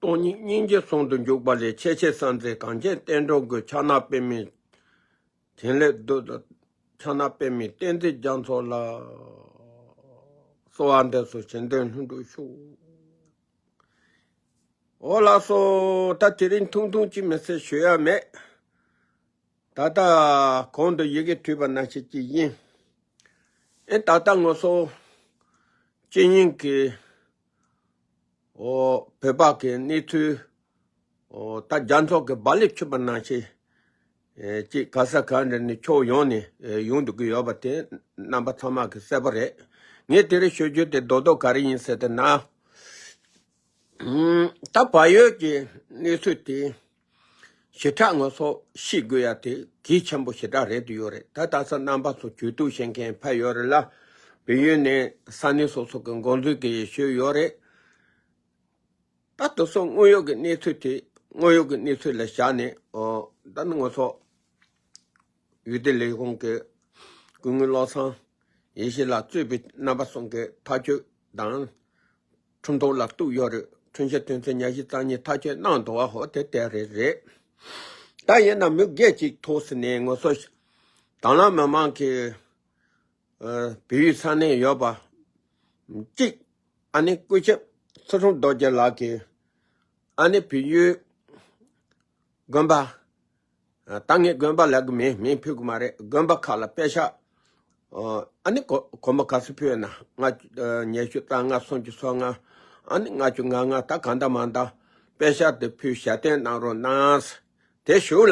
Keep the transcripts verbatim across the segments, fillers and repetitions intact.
སྟོང་ཉིད་སྙིང་རྗེ་ཟུང་དུ་འཇུག་པ་ལས། ཆེས་ཆེར་གསལ་མཛད་གངས་ཅན་བསྟན་འགྲོའི་མགོན། ཕྱག་ན་པདྨོའི་དོན་ལས་བཏུད་དོ། ཕྱག་ན་པདྨོའི་བསྟན་འཛིན་རྒྱ་མཚོ་ལ། གསོལ་བ་འདེབས་སོ་བྱོན་དོན་ལྷུན་གྲུབ་ཤོག། འོ་ལགས་སོ། ད་དེ་རིང་ཐུང་ཐུང་ཅིག་མི་ཚེ་ཞུ་ཡ་མེད། ད་ལྟ་གོང་དུ་ཡི་གེ་བྲིས་པ་ནང་བཞིན་ཅིག་ཡིན། ཨེ་ད་ལྟ་ང་ཚོ་སྤྱི་ཡོངས་ཀྱི་འོ་བོད་པ་གི་གནས་ཚུལ། འོ་ད་རྒྱ་མཚོ་གི་རྦ་རླབས་འཁྱུད་པ་ནང་བཞིན། ཨེ་ཅིག་ག་ས་ག་འདྲ་ནས་ཕྱོགས་ཡོངས་ནས་ཨེ་ཡོང་འདུག་གི་ཡོད་པ་དེ་རྣམ་པ་ཚང་མ་གི་གསལ་པོ་རེད། ངས་དེ་རིང་ཞུ་རྒྱུ་དེ་རྡོག་རྡོག་ག་རེ་ཡིན་ཟེར་དུས་ན། ཨུམ། ད་བལ་ཡུལ་གྱི་གནས་ཚུལ་དེ་ཞེ་དྲག་ང་ཚོ་ཤེས་དགོས་ཡ་དེ་གལ་ཆེན་པོ་ཞེ་དྲག་རེད་དུ་ཡོད་རེད། ད་ད་ས་རྣམ་པ་ཚོ་གྱོད་གཏུག་བྱེད་མཁན་ཕ་ཡོད་རེད་ལ། བལ་ཡུལ་ནས་ས་གནས་སོ་སོ་གི་འགོ་འཛིན་གྱི་ཞུས་ཡོད་རེད། ད་དེ་ཚོ་དངོས་ཡོད་ཀྱི་གནས་ཚུལ་དེ་དངོས་ཡོད་ཀྱི་གནས་ཚུལ་ལ་བཞག་ནས། ཨོ་ད་ནི་ང་ཚོ་འོས་བསྡུ་ལས་ཁུངས་ཀྱི་སྐུ་ངོ་བློ་བཟང་ཡེ་ཤེས་ལགས་གཙོས་པའི་རྣམ་པ་ཚོ་གི་ཐག་གཅོད་དང་། ཁྲིམས་ཐོག་ལ་གཏུགས་ཡོད་རེད། ཁྲིམས་ཞིབ་དོན་ཚན་ཉི་ཤུ་རྩ་གཉིས་ཐག་གཅོད་གནང་འདུག་བ། ཧོ་དེ་དེ་རེད་རེད། ད་ཡིན་ན་མི་སྒེར་གཅིག་ཐོག་ཟེར་ནས་ང་ཚོ་དྭང་བླངས་མི་མང་གི་ཨ་བལ་ཡུལ་ས་གནས་ཡོད་པ་གཅིག་ཨ་ནི་སྐུ་ཞབས་ཚུལ་ཁྲིམས་རྡོ་རྗེ་ལགས་ཀྱིས་ཨ་ནི་བལ་ཡུལ་དགོན་པ། ད་ངས་དགོན་པ་ལབ་གི་མིན། མིང་ཕུད་གི་མ་རེད། དགོན་པ་ཁག་ལ་པེ་ཤག་ཨ་ནི་གོ་གོང་མ་ག་ཚོད་ཕུད་ན། ལྔ་ཉི་ཤུ་རྩ་ལྔ། སུམ་ཅུ་སོ་ལྔ། ཨ་ནི་ལྔ་བཅུ་ང་ལྔ། ད་གང་འདྲ་མང་འདྲ་པེ་ཤག་དེ་ཕུལ། ཞལ་འདེབས་གནང་རོགས་གནང་། དེ་ཞུ་ལ།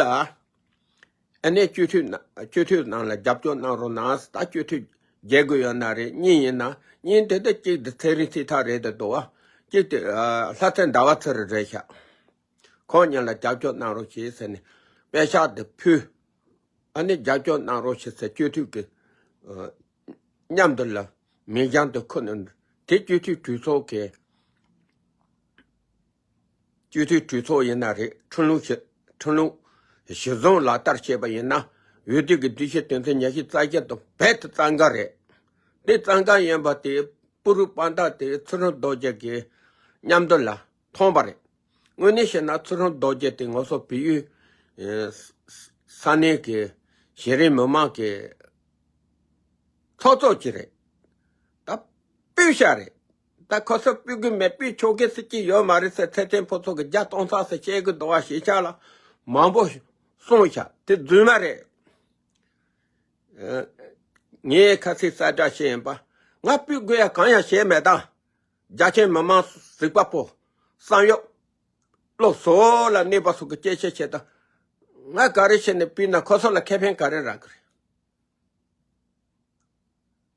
ཨ་ནི་སྤྱི་འཐུས་ན་སྤྱི་འཐུས་ནང་ལ་རྒྱབ་སྐྱོར་གནང་རོགས་གནང་། ད་སྤྱི་འཐུས་རྒྱལ་དགོས་ཡོད་ན་རེད། གཉིས་ཡིན་ན་གཉིས་དེ་ད་གཅིག་དེ་ཚེ་རིང་ཚེ་ཐར་རེད་དེ་འདུག་བ། གཅིག་དེ་ལྷ་རྩེ་ཟླ་བ་ཚེ་རིང་རེད་ཤག་ཁོང་གཉིས་ལ་རྒྱབ་སྐྱོར་གནང་རོགས་བྱེད་ཟེར་ནས་པེ་ཤག་དེ་ཕུལ། ཨ་ནི་རྒྱབ་སྐྱོར་གནང་རོགས་བྱེད་ཟེར་སྤྱི་འཐུས་ཀྱི་མཉམ་དུ་ལ་མིང་རྐྱང་དུ་ཁུར་ནས། དེ་སྤྱི་འཐུས་གྲོས་ཚོགས་ཀྱི་སྤྱི་འཐུས་གྲོས་ཚོགས་ཡིན་ན་རེད། ཁྲིམས་ལུགས་ཞི་ཁྲིམས་ལུགས་གཞི་བཟུང་ལག་བསྟར་བྱས་པ་ཡིན་ན། འོས་བསྡུ་གི་འདུ་ཤེས་དོན་ཚན་ཉི་ཤུ་རྩ་བརྒྱད་དང་རྦད་དེ་རྩ་འགལ་རེད། དེ་རྩ་འགལ་ཡིན་པ་དེ་སྤུ་རུ་དཔང་རྟགས་དེ་ཚུལ་ཁྲིམས་རྡོ་རྗེ་གིས་མཉམ་དུ་ལ་མཐོང་པ་རེད། དངོས་གནས་བཤད་ན་ཚུལ་ཁྲིམས་རྡོ་རྗེ་དེ་ང་ཚོ་བལ་ཡུལ་ས་གནས་ཀྱི་གཞི་རིམ་མི་མང་གི་ཚོགས་གཙོ་ཅིག་རེད། ད་སྤུས་ཤ་རེད། ད་ཁོ་ཚོ་སྤུས་ཀྱི་མེད། སྤུས་ཆོག་གི་སྲིད་ཀྱི་ཡོད་མ་རེད་ཟེར་ཚེ་བརྟན་ཕུན་ཚོགས་ཀྱི་རྒྱ་གཏོང་ཚར་ཟེར་བཤད་གི་འདུག་བ། ཞེ་ཆག་ལ་མང་པོ་གསུངས་ཤག་དེ་རྫུན་མ་རེད། ངས་ཁ་སང་གསལ་བསྒྲགས་བྱས་ཡིན་པ། ང་སྤུས་དགོས་ཡ་གང་ཡང་བཤད་མེད་ད། རྒྱ་ཆེན་མི་མང་གཟིགས་པ་པོ། བསམ་ཡོད་བློ་གཟུ་བོ་ལ་གནས་པ་སོགས་ཀྱི་སྐད་ཆ་བཤད་ད། ང་ག་རེ་བྱས་ནས་སྤུས་ན་ཁོ་ཚོ་ལ་ཁེ་ཕན་ག་རེ་རག་གི་རེད།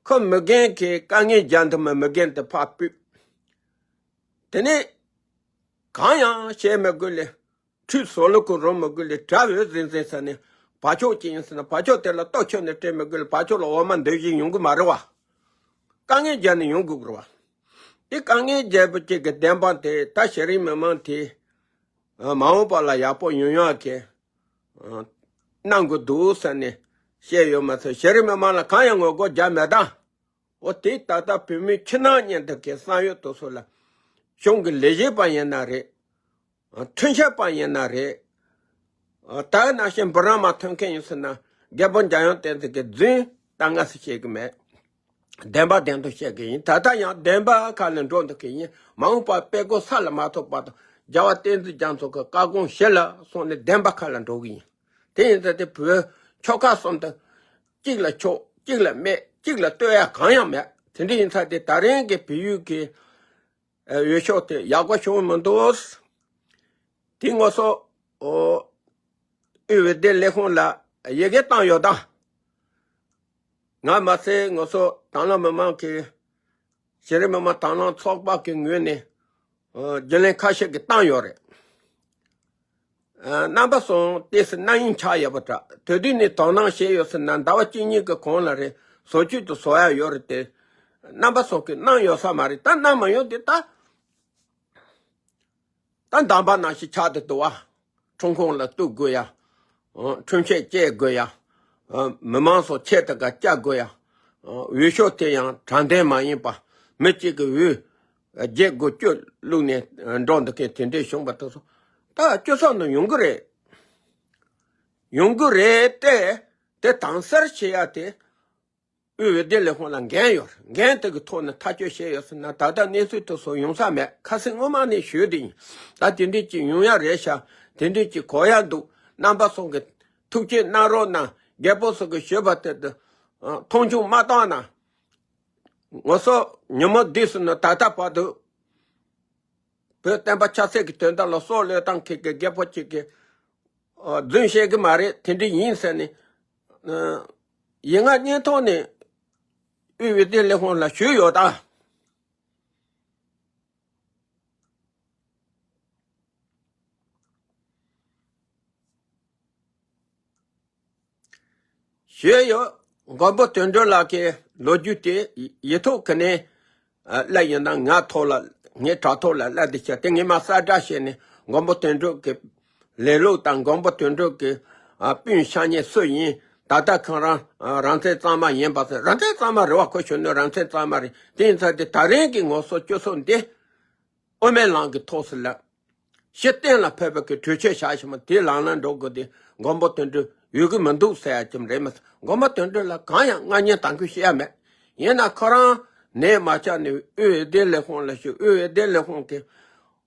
ཁོ་མི་རྒན་གྱི་དཀའ་ངལ་རྒྱག་འདི་མི་མི་རྒན་དེ་ཕར་སྤུས། དེ་ནས་གང་ཡང་བཤད་མི་དགོས་ལེ། ཁྲུས་བཟོ་ལུགས་ཀྱི་རོ་མི་དགོས་ལེ། གྲྭ་བའི་ཟིན་ཟིན་ས་ནས་བ་ཕྱུགས་ཅིག་ཡིན་ཟེར་ན་བ་ཕྱུགས་དེ་ལ་ལྟོ་ཁྱོན་ནས་སྤྲད་མི་དགོས་ལེ། བ་ཕྱུགས་ལ་འོ་མ་འདོན་བཞིན་ཡོང་གི་མ་རེད་བ། དཀའ་ངལ་རྒྱག་ནས་ཡོང་དགོས་ཀྱི་རེད་བ། དེ་དཀའ་ངལ་རྒྱག་པ་ཅིག་གི་བདེན་དཔང་དེ་ད་གཞི་རིམ་མི་མང་དེ་མ་འོངས་པ་ལ་ཡག་པོ་ཡོང་ཡག་གི་གནང་དགོས་འདུག་ཟེར་ནས་བཤད་ཡོད་མ་ཚད། གཞི་རིམ་མི་མང་ལ་གང་ཡང་ངོ་རྒོལ་རྒྱག་མེད་ད། འོ་དེ་ད་ལྟ་བོད་མི་ཕྱི་ནང་གཉིས་འདི་གའི་བསམ་ཡོད་དོ་སོ་ལ། གཞུང་གི་ལས་བྱེད་པ་ཡིན་ན་རེད། ཁྲིམས་ཞིབ་པ་ཡིན་ན་རེད། ད་ག་ནང་བཞིན་འབུམ་རམས་མ་ཐོན་མཁན་ཡིན་ཟེར་ན་རྒྱལ་པོ་འཇམ་དབྱངས་བསྟན་འཛིན་གྱི་རྫུན་ད་སྔ་ས་བཤད་གི་མེད། བདེན་པ་བདེན་དུ་བཤད་གི་ཡིན། ད་ལྟ་ཡང་བདེན་པ་ཁ་ལ་འགྲོ་འདུག་གི་ཡིན། མ་འོངས་པ་དཔེ་མགོ་ས་ལ་མ་ཐུག་བར་དུ་རྒྱལ་བ་བསྟན་འཛིན་རྒྱ་མཚོ་གི་བཀའ་དགོངས་གཞི་ལ་སོང་ནས་བདེན་པ་ཁ་ལ་འགྲོ་གི་ཡིན། དེ་ཡིན་ཙང་དེ་བོད་ཆོལ་ཁ་གསུམ་དུ་གཅིག་ལ་ཆོག་གཅིག་ལ་མེད། གཅིག་ལ་ལྟོས་ཡ་གང་ཡང་མེད། དེ་འདྲ་ཡིན་ཙང་དེ་ད་རིང་གི་བལ་ཡུལ་གྱི་འོས་ཤོག་དེ་ཡག་པོ་བྱུང་མི་འདུག་དེ་ང་ཚོ་ཨོ་དབུས་འོས་བསྡུ་ལས་ཁུངས་ལ་ཡི་གེ་བཏང་ཡོད་ད། ང་མ་ཚད་ང་ཚོ་དྭང་བླངས་མི་མང་གི་གཞི་རིམ་མི་མང་དྭང་བླངས་ཚོགས་པ་གི་ངོས་ནས་ཨོ་རྒྱུན་ལས་ཁ་ཤས་ཀྱིས་བཏང་ཡོད་རེད། ཨ་རྣམ་པ་ཚོ་ཏོག་ཙམ་རྣམ་གཡེང་ཆགས་ཡོད་པ་འདྲ། དེ་དུས་ནས་དོ་སྣང་བྱས་ཡོད་ཟེར་ན་ཟླ་བ་གཅིག་གཉིས་ཀྱི་གོང་ལ་རེད། བཟོ་བཅོས་དུ་བཟོ་ཡ་ཡོད་རེད་དེ། རྣམ་པ་ཚོ་གིས་གནང་ཡོད་ས་མ་རེད། ད་གནང་མ་ཡོང་དེ་ད། ད་འདམ་པ་ནང་བཞིན་ཆགས་བསྡད་འདུག་བ། ཁྲིམས་ཁང་ལ་གཏུག་དགོས་ཡ། ཨ་ཁྲིམས་ཆད་བཅད་དགོས་ཡ། ཨ་མི་མང་ཚོ་ཆེད་དུ་ག་བཅར་དགོས་ཡ། ཨ་འོས་ཤོག་དེ་ཡང་དྲང་བདེན་མ་ཡིན་པ། མི་གཅིག་གི་འོས་ བརྒྱད་དགུ་བཅུ་བླུགས་ནས་འགྲོ་འདུག་མཁན་དེ་འདྲས་བྱུང་བ་དེ་ཚོ་ད་སྤྱི་ཚོགས་ནང་ཡོང་གི་རེད། ཡོང་གི་རེད་དེ། དེ་དྭངས་གསལ་བྱེད་ཡ་དེ་དབུས་འོས་བསྡུ་ལས་ཁུངས་ལ་འགན་ཡོད་རེད། འགན་དེ་གི་ཐོག་ནས་ཐག་གཅོད་བྱས་ཡོད་ཟེར་ན་ད་ལྟ་གནས་ཚུལ་དེ་ཚོ་ཡོང་ས་མེད། ཁ་སང་སྔོན་མ་ནས་ཞུས་དེ་ཡིན། ད་དེ་འདྲས་ཅིག་ཡོང་ཡ་རེད་ཤག་དེ་འདྲས་ཅིག་གོ་ཡ་འདུག་རྣམ་པ་ཚོ་གི་ཐུགས་རྗེ་གནང་རོགས་གནང་། རྒད་པོ་ཚོ་གི་ཞུས་པ་དེ་དེ་མཐོང་ཆུང་མ་བཏང་ན། ང་ཚོ་ཉིན་མོ་འདི་སུ་ནི་ད་ལྟ་བར་དུ་བོད་བསྟན་པ་ཆབ་སྲིད་ཀྱི་དོན་དག་ལ་སྲོག་བློས་བཏང་མཁན་གྱི་རྒད་པོ་གཅིག་གིས་རྫུན་བཤད་གི་མ་རེད། དེ་འདྲ་ཡིན་ཟེར་ནས་ཡིན་ང་སྙིང་ཐོག་ནས་དབུས་འོས་བསྡུ་ལས་ཁུངས་ལ་ཞུས་ཡོད་ད། ཞུས་ཡོད། མགོན་པོ་དོན་གྲུབ་ལགས་ཀྱི་ལོ་རྒྱུས་དེ་ཡིག་ཐོག་གི་ནས་ཨ་གླེང་ཡིན་ན་ང་ཐོག་ལ་ངའི་དྲ་ཐོག་ལ་གླེང་དེ་བྱས་དེ་ངས་མ་གསལ་བསྒྲགས་བྱས་ནས་མགོན་པོ་དོན་གྲུབ་ཀྱི་ལས་ལུགས་དང་མགོན་པོ་དོན་གྲུབ་ཀྱི་ཨ་སྤུན་ཤ་ཉེ་སུ་ཡིན། ད་ལྟ་ཁོང་རང་ཨ་རང་བཙན་གཙང་མ་ཡིན་པ་ཟེར། རང་བཙན་གཙང་མ་རེད་བ། ཁོ་གཞོན་ནུ་རང་བཙན་གཙང་མ་རེད། དེ་ཡིན་ཙང་དེ་ད་རིང་གི་ངོ་སོ་སྤྱི་ཚོགས་འདི། དབུ་མའི་ལམ་གྱི་ཐོག་སུ་ལ། ཕྱི་བསྟན་ལ་ཕེབས་པའི་གི་གྲོས་ཆོད་བཞག་ཞིག་མ་དེ་ལམ་ལ་འགྲོ་དགོས་དེ་མགོན་པོ་དོན་གྲུབ་ཡོད་གི་མི་འདུག་ཟེར་ཡ་ཅིག་རེད་མ། མགོན་པོ་དོན་གྲུབ་ལ་གང་ཡང་སྔ་ཉིན་དང་ཁུལ་བཤད་ཡ་མེད། ཡིན་ན་ཁོ་རང་ནས་མ་ཆགས་ནས་དབུས་འོས་བསྡུ་ལས་ཁུངས་ལ་ཞུ། དབུས་འོས་བསྡུ་ལས་ཁུངས་ཀྱི་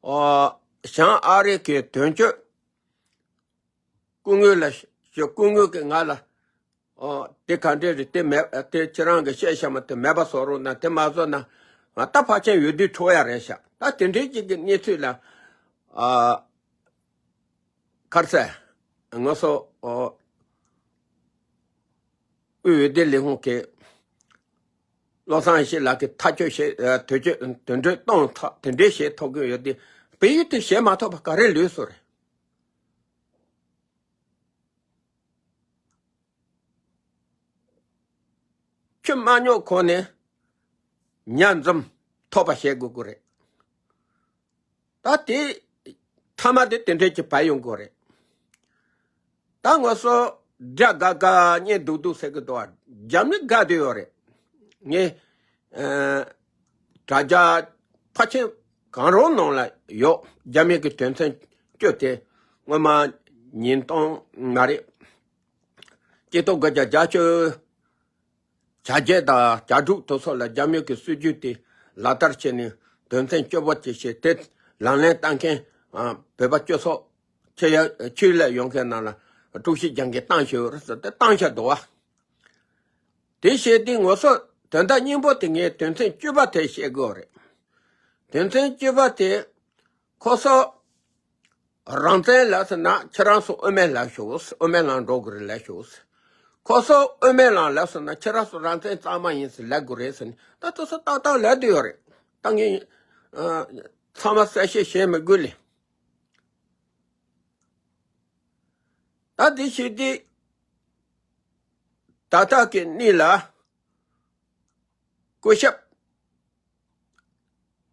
ཨོ་བྱང་ཨ་རི་གི་དོན་གཅོད་སྐུ་ངོ་ལ་ཞུ། སྐུ་ངོ་གིས་ང་ལ། ཨོ། དེ་ག་འདྲས་རེད། དེ་མེད་དེ་ཁྱེད་རང་གི་བཤད་བཤད་མ་དེ་མེད་པ་བཟོ་རོགས་གནང་། དེ་མ་བཟོ་ན་ང་ད་ཕལ་ཆེར་འོས་བསྡུ་འཕྲོ་ཡ་རེད་ཤག་ད་དེ་འདྲས་ཅིག་གི་གནས་ཚུལ་ལ། ཨ། ག་རེ་ཟེར། ང་ཚོ། ཨོ། དབུས་འོས་བསྡུ་ལས་ཁུངས་ཀྱི་བློ་བཟང་ཡེ་ཤེས་ལགས་ཀྱིས་ཐག་གཅོད་བྱེད། ཨ། དོན་གཅོད་དོན་གཅོད་གཏོང་ཐག་དེ་འདྲས་བྱེད་ཐུབ་ཀྱི་ཡོད་དེ། བལ་ཡུལ་དུ་བྱེད་མ་ཐུབ་པ་ག་རེ་ལུས་སོ་རེད། ཁྱོད་མ་ཉོ་གོང་ནས་ཉར་འཛོམས་ཐོབ་པ་བྱེད་དགོས་ཀྱི་རེད། ད་དེ་མཐའ་མ་དེ་དེ་འདྲས་ཀྱི་བར་ཡོང་དགོས་རེད། ད་ང་ཚོ་དགྲ་དགའ་དགའ་གཉེན་སྡུག་སྡུག་ཟེར་གི་འདུག་བ། རྒྱ་མི་དགའ་བསྡད་ཡོད་རེད། ངས་ཨ་དྲ་རྒྱ་ཕལ་ཆེར་གང་རུང་ནང་ལ་ཡོད། རྒྱ་མི་གི་དོན་ཚན་བཅུ་དེ་སྔོན་མ་ཉིས་སྟོང་མ་རེད། གཅིག་སྟོང་དགུ་བརྒྱ་བརྒྱད་ཅུ་གྱ་བརྒྱད་དང་གྱ་དྲུག་དེ་ཚོ་ལ་རྒྱ་མི་གི་སྲིད་ཇུས་དེ་ལག་བསྟར་བྱས་ནས་དོན་ཚན་བཅུ་པོ་ཅིག་བྱས། དེ་ལག་ལེན་བསྟར་མཁན་ཨ་བོད་པ་སྤྱི་ཚོགས་ཆེ་ཡ་ཆོས་ལ་ཡོང་མཁན་ནང་ལ་དཀྲུག་ཤིང་རྒྱག་མཁན་བཏང་ཤོག་རེད་ཟེར་ཏེ་བཏང་ཤག་འདུག་བ། དེ་བྱས་ཏེ་ངོ་སོ་དོན་དག་སྙིང་པོ་དེ་ངས་དོན་ཚན་བཅུ་པ་དེ་བཤད་དགོས་རེད། དོན་ཚན་བཅུ་པ་དེ་ཁོ་སོ་རང་བཙན་ལབ་སོང་ན་ཁྱེད་རང་ཚོ་དབུ་མའི་ལམ་ཞུགས། དབུ་མའི་ལམ་འགྲོ་དགོས་རེད་ལབ་ཞུགས། ཁོ་ཚོ་དབུ་མའི་ལམ་ལབ་སོང་ན་ཁྱེད་རང་ཚོ་རང་བཙན་གཙང་མ་ཡིན་ཟེར་ལབ་དགོས་རེད་ཟེར་ནས་ད་དེ་ཚོ་ཏག་ཏག་ལབ་བསྡད་ཡོད་རེད། ད་ངས་ཨ་ཚང་མ་གསལ་བཤད་བྱེད་མི་དགོས་ལེ། ད་དེ་བྱས་དུས་ད་ལྟ་གི་གནས་ལ་སྐུ་ཞབས་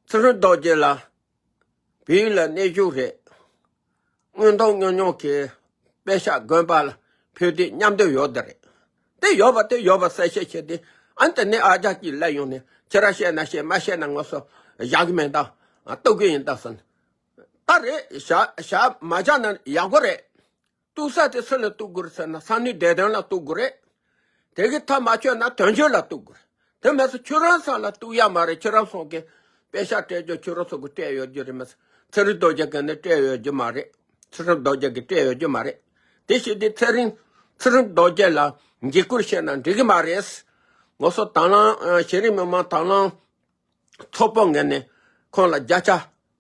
ཚུལ་ཁྲིམས་རྡོ་རྗེ་ལགས་བལ་ཡུལ་ལ་གནས་བཞུགས་རེད། དངོས་མཐོང་དངོས་མྱོང་གི་དཔེ་ཤག་དགོན་པ་ལ་ཕེབས་དུས་མཉམ་དུ་ཡོད་དེ་རེད། དེ་ཡོད་པ་དེ་ཡོད་པ་གསལ་བཤད་བྱས་ཏེ། ཨ་ནི་དེ་ནས་ཨ་ཅག་གིས་སླེབས་ཡོང་ནས་ཁྱེད་རང་བཤད་ན་བཤད། མ་བཤད་ན་ང་ཚོ་བཞག་གི་མིན་ད། གཏུག་གི་ཡིན་ད་ཟེར། ད་རེད་བཞག་བཞག་མ་བཞག་ན་ཡག་པོ་རེད། གཏུག་ས་དེ་སུ་ལ་གཏུག་དགོས་རེད་ཟེར་ན་ས་གནས་བདེ་དོན་ལ་གཏུག་དགོས་རེད། དེ་གི་མཐའ་མ་ཆོད་ན་དོན་གཅོད་ལ་གཏུག་དགོས་རེད། དེ་མེད་ཚེ་ཁྱོད་རང་ཚོ་ལ་གཏུག་ཡ་མ་རེད། ཁྱོད་རང་ཚོ་གི་དཔེ་ཤག་སྤྲད་རྒྱུ་ཁྱོད་རང་ཚོ་གི་སྤྲད་ཡོད་རྒྱུ་རེད། མེད་ཚེ་ཚུལ་ཁྲིམས་རྡོ་རྗེ་གི་ནི་སྤྲད་ཡོད་རྒྱུ་མ་རེད། ཚུལ་ཁྲིམས་རྡོ་རྗེ་གི་སྤྲད་ཡོད་རྒྱུ་མ་རེད། དེ་བྱས་དུས་ཚེ་རིང་ཚུལ་ཁྲིམས་རྡོ་རྗེ་ལ་འཇིགས་སྐུལ་བྱས་ན་འགྲིག་གི་མ་རེད། ང་ཚོ་དང་བླངས་ཨ་གཞི་རིམ་མི་མང་དང་བླངས་ཚོགས་པ་ངོས་ནས་ཁོང་ལ་བརྒྱ་ཆ་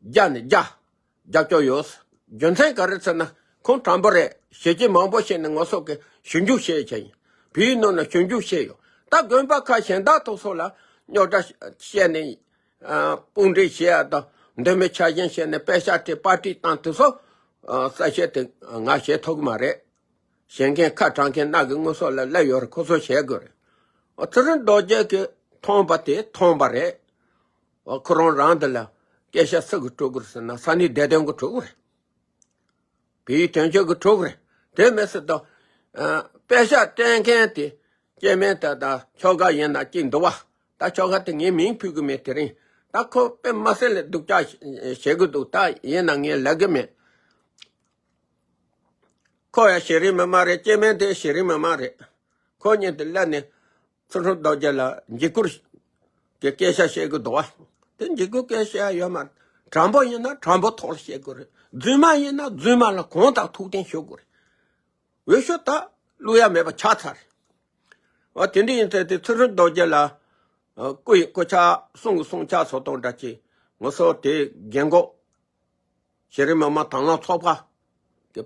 བརྒྱ་ནས་བརྒྱ་རྒྱབ་སྐྱོར་ཡོད། རྒྱུ་མཚན་ག་རེ་ཟེར་ན་ཁོང་དྲང་པོ་རེད། ཞེ་ཅིག་མང་པོ་བཤད་ནས་ང་ཚོ་གི་ཞིབ་འཇུག་བྱས་བྱས་ཡིན། བོད་ཡིག་ནང་ན་ཞིབ་འཇུག་བྱས་ཡོད། ད་དགོན་པ་ཁག་གཞན་དག་ཐོག་སོགས་ལ་རྙོག་དྲ་བཤད་ནས་ཨ་དཔུང་སྒྲིག་བྱས་ཡ་དང་འདོད་མོས་འཆར་ཅན་བཤད་ནས་དཔེ་ཤག་སྤྲད་པར་སྐྲུན་བཏང་དེ་ཚོ་ཨ་གསལ་བཤད་དེ་ང་བྱེད་ཐུབ་ཀྱི་མ་རེད། བྱེད་མཁན་ཁ་གྲག་མཁན་རྣམས་ཀྱི་དངོས་ཟོག་ལ་སླེབས་ཡོད་རེད། ཁོ་ཚོ་བྱེད་དགོས་རེད། ཨོ་ཚུལ་ཁྲིམས་རྡོ་རྗེ་གིས་མཐོང་བ་དེ་མཐོང་བ་རེད། ཨོ་ཁོ་རང་རང་འདི་ལ་སྐད་ཆ་སུ་གིས་དཀྲུག་དགོས་རེད་ཟེར་ན་ས་གནས་བདེ་དོན་གྱིས་དཀྲུག་དགོས་རེད། བལ་ཡུལ་དོན་གཅོད་ཀྱིས་དཀྲུག་དགོས་རེད། དེ་མེད་ཟེར་དང་། ཨ་དཔེ་ཤག་སྤྲད་མཁན་དེ་སྐྱེ་དམན་ད་ད་ཁྱོ་ག་ཡིན་ན་གཅིག་འདུག་བ། ད་ཁྱོ་ག་དེ་ངས་མིང་ཕུད་གི་མེད། དེ་རིང་ ད་ཁོ་དཔེ་མ་སྲིད་ལ་སྡུག་ཅག་བྱེད་གི་འདུག་ད་ཡིན་ན་ངས་ལབ་གི་མེད། ཁོ་ཡང་གཞི་རིམ་མི་མ་རེད། སྐྱེ་དམན་དེ་གཞི་རིམ་མི་མ་རེད། ཁོ་གཉིས་དེ་སླེབས་ནས་ཚུལ་ཁྲིམས་རྡོ་རྗེ་ལ་འཇིགས་སྐུལ་གྱི་སྐད་ཆ་བཤད་གི་འདུག་བ། དེ་འཇིགས་སྐུལ་སྐད་ཆ་ཡོད་མ་རེད། དྲང་པོ་ཡིན་ན་དྲང་པོ་ཐོག་ལ་བཤད་དགོས་རེད། རྫུན་མ་ཡིན་ན་རྫུན་མ་ལ་གང་ལྟར་ཐུགས་བསྟན་ཞུ་དགོས་རེད། འོས་ཤོག་ད་བླུག་ཡ་མེད་པ་ཆགས་ཚར་རེད། འོ་དེ་འདྲ་ཡིན་ཚེ་དེ་ཚུལ་ཁྲིམས་རྡོ་རྗེ་ལ་ཨ་སྐུ་ཡི་སྐུ་ཕྱག་གསུང་གི་གསུང་ཕྱག་སོགས་དང་འདྲ་ཅིག་ང་ཚོ་དེ་རྒན་གོག་གཞི་རིམ་མི་མང་དང་བླངས་ཚོགས་པ་གི་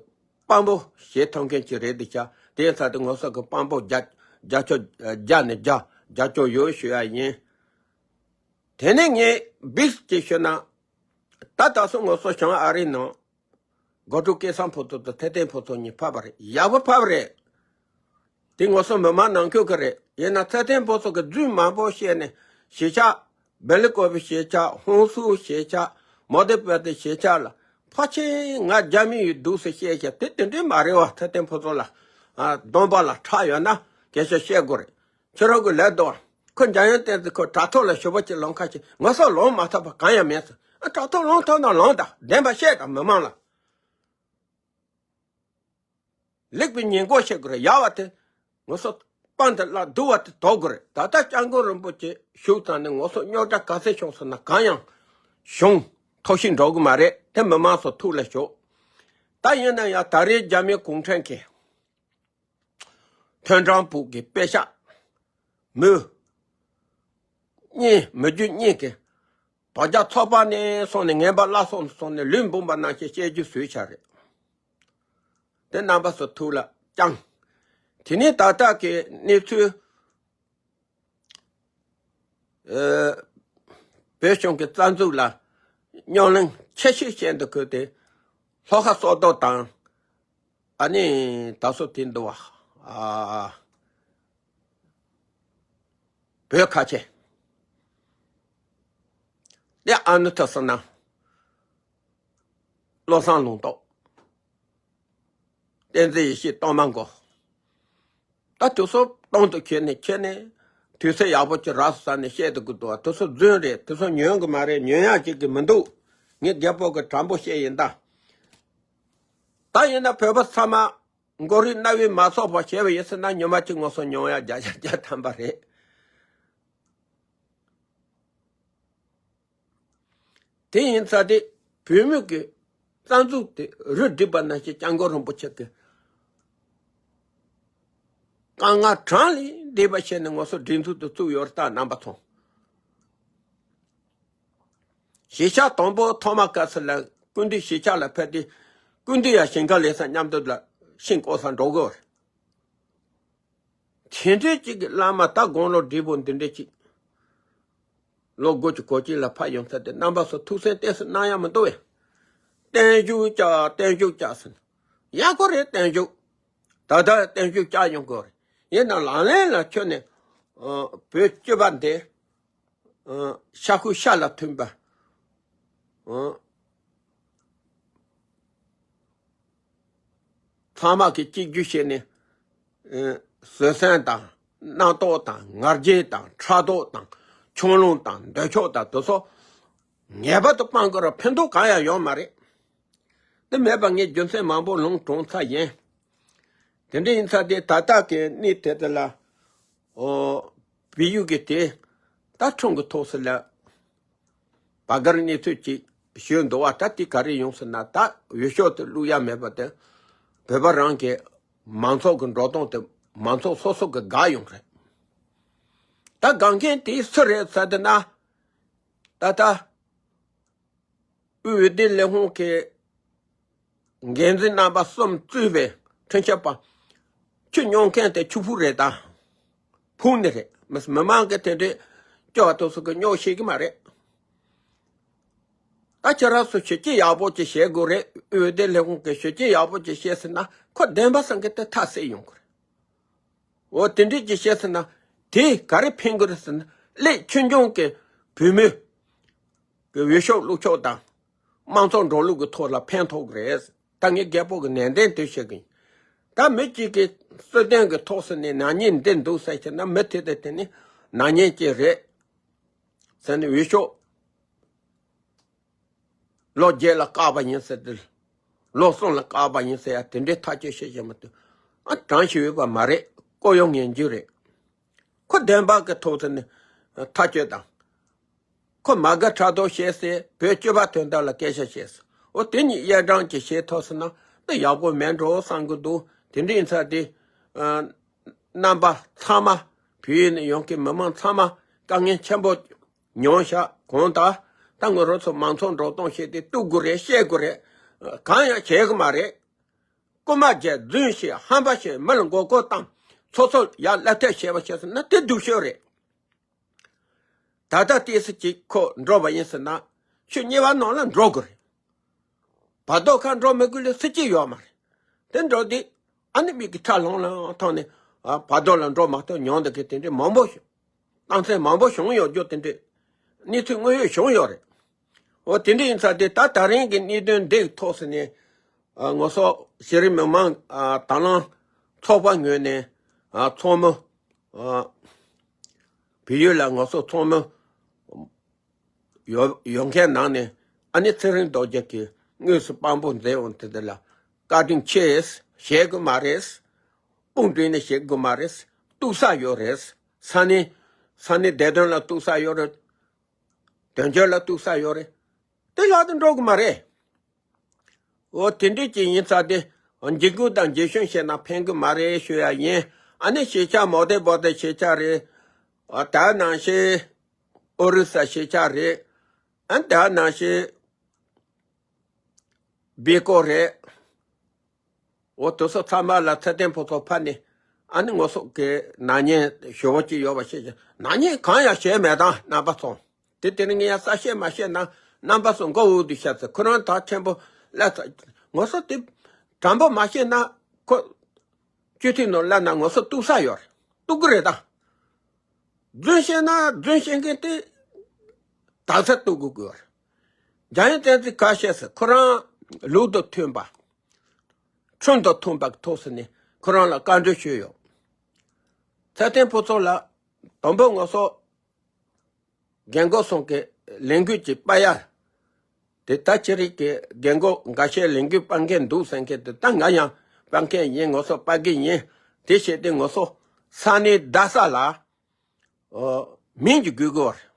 དཔང་པོ་བྱེད་ཐུབ་མཁན་ཅིག་རེད་འདུག་ཤག་དེ་ཡིན་ཚེ་དེ་ང་ཚོ་གི་དཔང་པོ་རྒྱ་རྒྱ་ཆོག་རྒྱ་ནས་རྒྱ་རྒྱ་ཆོག་ཡོད་ཞུ་ཡ་ཡིན། དེ་ནས་ངས་བིག་ཅིག་ཞུ་ན། ད་ད་སོ་ང་ཚོ་བྱང་ཨ་རིའི་ནང་སྒོ་ཕྲུག་སྐལ་བཟང་ཕུན་ཚོགས་དང་ཚེ་བརྟན་ཕུན་ཚོགས་གཉིས་ཕབ་པ་རེད། ཡག་པོ་ཕབ་པ་རེད། དེ་ང་ཚོ་མི་མང་ནང་ཁུལ་གི་རེད། ཡིན་ན་ཚེ་བརྟན་ཕུན་ཚོགས་ཀྱི་རྫུན་མང་པོ་བཤད་ནས་གཞིས་ཆགས་སྦེལ་ཀོབ་གཞིས་ཆགས་ཧུན་སུར་གཞིས་ཆགས་མོ་དེ་པེ་ཏི་གཞིས་ཆགས་ལ་ཕལ་ཆེར་ང་རྒྱ་མི་ཡི་འདུག་སེ་བཤད་བཤད་དེ་དེ་འདྲའི་མ་རེད་བ། ཚེ་བརྟན་ཕུན་ཚོགས་ལ་ཨ་སྡོམ་པ་ལ་ཁྲག་ཡོད་ན་སྐད་ཆ་བཤད་དགོས་རེད། ཁྱེད་རང་གི་ལས་དོ། ཁོ་འཇམ་དབྱངས་བསྟན་འཛིན་ཁོ་དྲ་ཐོག་ལ་ཞུ་བ་ཅིག་ལོང་ཁ་ཅིག་ང་ཚོ་ལོང་མ་ཐུབ་པ་གང་ཡང་མེད་ཟེར། ཨ་དྲ་ཐོག་ལོང་ཐུབ་ན་ལོང་དང་བདེན་པ་བཤད་དང་མི་མང་ལ། ལེགས་པའི་ཉེས་འགོག་བྱེད་དགོས་རེད། ཡག་བ་དེ་ང་ཚོ་དཔང་དེ་བླངས་སྡུག་བ་དེ་དོར་དགོས་རེད། ད་ལྟ་སྐྱབས་མགོན་རིན་པོ་ཆེ་བཞུགས་ཙང་ནས་ང་ཚོ་རྙོག་དྲ་ག་ཚད་བྱུང་སོང་ན་གང་ཡང་བྱུང་ཐོག་ཤིག་འགྲོ་གི་མ་རེད། དེ་མི་མང་ཚོ་ཐུགས་ལ་ཞོག་ད་ཡིན་ན་ཡང་ད་རེས་རྒྱ་མི་གུང་ཁྲན་གྱིས་ཐོན་ཀྲང་ཕུ་གི་པེ་ཤག་མུ་གཉིས་མི་རྒྱུ་གཉིས་ཀྱི་དོ་རྒྱ་ཚོགས་པ་ནས་སོང་ནས་ངན་པ་བླ་སྲོག་སོང་ནས་ལུས་འབུངས་པ་ནང་བཞིན་བཤད་རྒྱུ་བཟོས་ཆ་རེད། དེ་རྣམ་པ་ཚོ་ཐུགས་ལ་བཅངས། དེ་ནས་ད་ལྟ་གི་གནས་ཚུལ། ཨ། བོད་གཞུང་གི་རྩ་འཛུགས་ལ་རྙོག་གླེང་ཆེ་ཤོས་བཤད་འདུག་གི་དེ་ལྷོ་ཁ་སོག་རྡོ་དང་། ཨ་ནི་ད་སོ་དེ་འདུག་བ། ཨ། བོད་ཁ་ཆེ། དེ་ཨ་ནུ་ཐུ་སི་ན། བློ་བཟང་ལུང་རྟོགས། བསྟན་འཛིན་ཡེ་ཤེས་གཏོར་མ་མགོ། ད་དེ་ཚོ་གཏོང་དུ་ཁྱེར་ནས་ཁྱེར་ནས་དུས་ཚོད་ཡག་པོ་ཅིག་རག་སོང་ནས་བཤད་དུ་དགོས་འདུག་དེ་ཚོ་རྫུན་རེད། དེ་ཚོ་ཉོན་གི་མ་རེད། ཉོན་ཡག་ཅིག་གི་མི་འདུག་ངས་རྒད་པོ་གི་དྲང་པོ་བཤད་ཡིན་ད། ད་ཡིན་ན་བོད་པ་ཚང་མ་མགོ་རིལ་རྣ་བའི་མ་ཚོགས་པ་བྱས་པ་ཡིན་ཟེར་ན་ཉི་མ་གཅིག་ང་ཚོ་མྱོང་ཡག་བརྒྱ་ཆ་བརྒྱ་ཐམ་པ་རེད། དེ་ཡིན་ཙང་དེ་བོད་མི་གི་རྩ་འཛུགས་དེ་རུ་སྒྲིག་པ་ནང་བཞིན་སྐྱབས་མགོན་རིན་པོ་ཆེ་གི་དཀའ་ངལ་གྲངས་ལས་འདས་པ་བྱས་ནས་ང་ཚོ་སྒྲིག་འཛུགས་དེ་བཙུགས་ཡོད་རེད། ད་རྣམ་པ་ཚོ་གཞིས་ཆགས་དང་པོ་ཐོག་མ་སྐབས་སུ་ལ་སྐུ་མདུན་གཞིས་ཆགས་ལ་ཕེབས་ཏེ་སྐུ་མདུན་ཡང་ཞིང་ཁ་ལས་ས་མཉམ་དུ་ལ་ཤིང་བརྐོ་ས་འགྲོ་དགོས་རེད། དེ་འདྲའི་གཅིག་གི་བླ་མ་ད་དགུང་ལོ་བགྲེས་པོ་འདི་འདྲའི་གཅིག་ལོ་དགུ་བཅུ་གོ་གཅིག་ལ་ཕར་ཡོང་ཚར་ཏེ་རྣམ་པ་ཚོ་ཐུགས་སེམས་བརྟན་སེམས་གནང་ཡ་མི་འདུག་བས། བརྟན་བཞུགས་བཅག་བརྟན་བཞུགས་བཅག་ཟེར་ན། ཡག་པོ་རེད་བརྟན་བཞུགས། ད་ལྟ་བརྟན་བཞུགས་བཅག་ཡོང་དགོས་རེད། ཡིན་ནའང་ལག་ལེན་ལ་ཁྱོན་ནས་ཨ་བོད་སྤྱི་པ་འདི་ཨ་ཤ་ཁུ་ཤ་ལ་མཐུན་པ། ཨ། ཚང་མ་གིས་གཅིག་གྱུར་བྱས་ནས། ཨ། བཟོད་བསྲན་དང་། རྣམ་རྟོག་དང་། ང་རྒྱལ་དང་། ཕྲག་དོག་དང་། ཆུང་ལུང་དང་། འདོད་ཆགས་དང་། དེ་ཚོ་ངེས་པར་དུ་སྤང་དགོས་ར་ཕན་ཐོགས་གང་ཡང་ཡོད་མ་རེད། དེ་མེད་པ་ངས་རྒྱུ་མཚན་མང་པོ་ལུང་དྲངས་ཚར་ཡིན། དེ་འདྲ་ཡིན་ཙང་དེ་ད་ལྟ་གི་གནས་དེ་དེ་ལ། ཨོ། བལ་ཡུལ་གྱི་དེ་ད་ཁྲིམས་ཀྱི་ཐོག་སུ་ལ་བར་བརྒལ་གནས་ཚུལ་ཅིག་ཞུས་འདུག་བ། ད་དེ་ག་རེ་ཡོང་ཟེར་ན། ད་འོས་ཤོག་དེ་བླུག་ཡ་མེད་པ་དེ་བོད་པ་རང་གི་མང་ཚོགས་ཀྱི་འགྲོ་སྟངས་དེ་མང་ཚོགས་སོ་སོ་གི་དགའ་ཡོང་རེད། ད་དགའ་མཁན་དེ་སུ་རེད་ཟེར་དེ་ན། ད་ལྟ་དབུས་འོས་བསྡུ་ལས་ཁུངས་ཀྱི་འགན་འཛིན་རྣམ་པ་གསུམ་གཙོས་པའི་ཁྲིམས་ཞིབ་པ། ཁྱི་སྨྱོ་མཁན་དེ་ཁྱི་ཕུག་རེད་ད། ཕུག་ནི་རེད། མི་མི་མང་གི་དེ་འདྲའི་སྐྱོ་བ་ཐོག་སོ་གི་སྨྱོ་ཤེས་གི་མ་རེད། ད་ཁྱེད་རང་ཚོ་ཞི་བྱེད་ཡག་པོ་ཅིག་བྱེད་དགོས་རེད། འོས་བསྡུ་ལས་ཁུངས་ཀྱི་ཞི་བྱེད་ཡག་པོ་ཅིག་བྱས་ཟིན་ན་ཁོ་བདེན་པ་བཟང་གི་དེ་ཐག་བསད་ཡོང་གི་རེད། འོ་དེ་འདྲས་ཀྱི་བཤད་ཟེར་ན། དེས་ག་རེ་ཕན་གི་རེད་ཟེར་ན། སླད་ཆོས་འབྱུང་གི་བོད་མི་གི་འོས་ཤོག་བླུགས་ཕྱོགས་དང་། དམངས་གཙོ་འགྲོ་ལུགས་ཀྱི་ཐོག་ལ་ཕན་ཐོགས་ཀྱི་རེད། ད་ངས་རྒད་པོ་གི་ནན་ཏན་དུ་བཤད་གི་ཡིན། ད་མི་གཅིག་གིས་སྲིད་དོན་གི་ཐོག་སུ་ནས་ནག་ཉེས་འདི་འདུག་ཟེར་ཁྱེར་ན། མི་དེ་དེ་དེ་ནི་ནག་ཉེས་ཅིག་རེད་ཟེར་ནས་འོས་ཤོག་ ལོ་བརྒྱད་ལ་བཀག་པ་ཡིན་ཟེར་ཏེ། ལོ་གསུམ་ལ་བཀག་པ་ཡིན་ཟེར་ཡ་དེ་འདྲའི་ཐག་གཅོད་བྱེད་བཞིན་མ་གཏོགས། ཨ་གྲངས་ཤིག་ཡོད་པ་མ་རེད། ལྐོག་གཡོ་ངན་ཇུས་རེད། ཁོ་བདེན་པ་གི་ཐོག་ཏུ་ནི་ཐག་གཅོད་དང་། ཁོ་མ་དགའ་ཕྲག་དོག་བྱས་ཟེར། བོད་སྤྱི་པ་དོན་དག་ལ་སྐད་ཆ་བཤད་ཟེར། འོ་དེ་གཉིས་དབྱེ་གྲངས་ཅིག་བྱེད་ཐུབ་སོང་ན་ད་ཡག་པོ་མེད་འགྲོ་བསམ་གི་འདུག་དེ་འདྲ་ཡིན་ཙང་དེ། ཨ། རྣམ་པ་ཚང་མ། བོད་ཡུལ་ནས་ཡོང་མཁན་མི་མང་ཚང་མ་དཀའ་ངལ་ཆེན་པོ་མྱོང་བཞག་གང་ལྟར། ད་ང་རང་ཚོ་མང་ཚོགས་འགྲོ་སྟངས་བཤད་དེ་གཏུག་དགོས་རེད། བཤད་དགོས་རེད། གང་ཡང་བྱེད་གི་མ་རེད། རྐུ་མ་བྱས། རྫུན་བཤད། ཧམ་པ་བཤད། མི་ལ་མགོ་སྐོར་བཏང་། ཚོགས་གཙོ་ཡར་སླེབས་ཐབས་བྱས་པ་བྱས་སོང་ན་དེ་སྡུག་ཤོས་རེད། ད་ལྟ་ཏོག་ཙམ་ཅིག་ཁོ་འགྲོ་བ་ཡིན་ཟེར་ན། ཆུ་གཉིས་པ་ནང་ལ་འགྲོ་དགོས་རེད། བར་ཐོག་ཁ་འགྲོ་མི་དགོས་ལས་སྲིད་ཀྱི་ཡོད་མ་རེད། དེ་འགྲོ་དུས་ཨ་ནི་མིག་གི་ཁྲ་ལོང་ལོང་ཐོག་ནས། ཨ། བར་ཐོག་ལ་འགྲོ་མ་ཐུབ་མྱོང་འདུག་གི་དེ་འདྲའི་མང་པོ་བྱུང་། རྟགས་མཚན་མང་པོ་བྱུང་ཡོད་རྒྱུ་དེ་འདྲའི་གནས་ཚུལ་དངོས་ཡོད་བྱུང་ཡོད་རེད། འོ་དེ་འདྲ་ཡིན་ཙང་དེ་ད་ད་རིང་གི་གནད་དོན་འདིའི་ཐོག་སུ་ནས། ཨ། ང་ཚོ་གཞི་རིམ་མི་མང་། ཨ། དང་བླངས་ཚོགས་པ་ངོས་ནས། ཨ། ཚོགས་མི། ཨ། བལ་ཡུལ་ལ་ང་ཚོ་ཚོགས་མི་ཡོད་ཡོད་མཁན་ནང་ནས། ཨ་ནི་ཚེ་རིང་རྡོ་རྗེ་གིས་དངོས་སུ་དཔང་པོ་མཛད་འོང་དེ་འདི་ལ་བཀའ་དྲིན་ཆེ། བཤད་དགོས་མ་རེད། དཔུང་སྒྲིག་ནས་བཤད་དགོས་མ་རེད། གཏུག་ས་ཡོད་རེད། ས་གནས། ས་གནས་བདེ་དོན་ལ་གཏུག་ས་ཡོད་རེད། དོན་འཁྱོལ་ལ་གཏུག་ས་ཡོད་རེད། དེ་ལྷག་ཏུ་འགྲོ་གི་མ་རེད། འོ་དེ་འདྲ་ཅིག་ཡིན་ཙང་དེ་འཇིགས་སྐུལ་དང་འཇིགས་ཞུམ་བྱས་ན་ཕན་གི་མ་རེད་ཞུ་ཡ་ཡིན། ཨ་ནི་ཞིབ་ཆ་མོ་དེ་བོ་དེ་ཞིབ་ཆ་རེད། ཨ། ད་ནང་བཞིན་ཨོ་རི་ས་ཞིབ་ཆ་རེད། ཨ། ད་ནང་བཞིན་བི་ཀོ་རེད། འོ་དེ་ཚོ་ཚང་མ་ལ་ཚེ་བརྟན་ཕུན་ཚོགས་ཕར་ནས། ཨ་ནི་ང་ཚོ་གི་ནག་ཉེས་ཞེ་པོ་ཅིག་ཡོད་པ་ཤེས་ཀྱང་ནག་ཉེས་གང་ཡང་བྱས་མེད་དང་རྣམ་པ་ཚོ། དེ་དེ་ནི་ངས་ཡང་གསལ་བཤད་མ་བཤད་ན་རྣམ་པ་ཚོ་མགོ་འུ་དུ་ཤར་ཚེ་ཁོ་རང་ཐག་ཆེན་པོ་སླེབས་ཚེ། ང་ཚོ་དེ་དྲང་པོ་མ་བཤད་ན་ཁོ་སྤྱི་འཐུས་ནང་སླེབས་ན་ང་ཚོ་གཏུག་ས་ཡོད་རེད། གཏུག་གི་རེད་ད། རྫུན་བཤད་ན་རྫུན་བཤད་མཁན་དེ་དག་ས་གཏུག་དགོས་དགོས་རེད། འཇམ་དབྱངས་བསྟན་འཛིན་ག་བཤད་ཟེར། ཁོ་རང་ལུགས་དང་མཐུན་པ། ཁྲིམས་དང་མཐུན་པ་གི་ཐོག་སུ་ནས་ཁོ་རང་ལ་བཀའ་འདྲི་ཞུས་ཡོད། ཚེ་བརྟན་ཕུན་ཚོགས་ལ་དང་པོ་ང་ཚོ་རྒན་གོག་ཚོ་གི་ལས་འགུལ་ཅིག་སྤར་ཡ། དེ་ད་ཅི་རིགས་ཀྱི་རྒན་གོག་འགའ་ཤས་ལས་འགུལ་སྤར་མཁན་འདུག་ཟེར་མཁན་དེ་ད་ང་ཡང་སྤར་མཁན་ཡིན། ང་ཚོ་སྤར་གི་ཡིན། དེ་བྱས་ཏེ་ང་ཚོ་ས་གནས་རྡ་ས་ལ། ཨོ། མིང་གཅིག་དགོས་ཀྱི་ཡོད་རེད།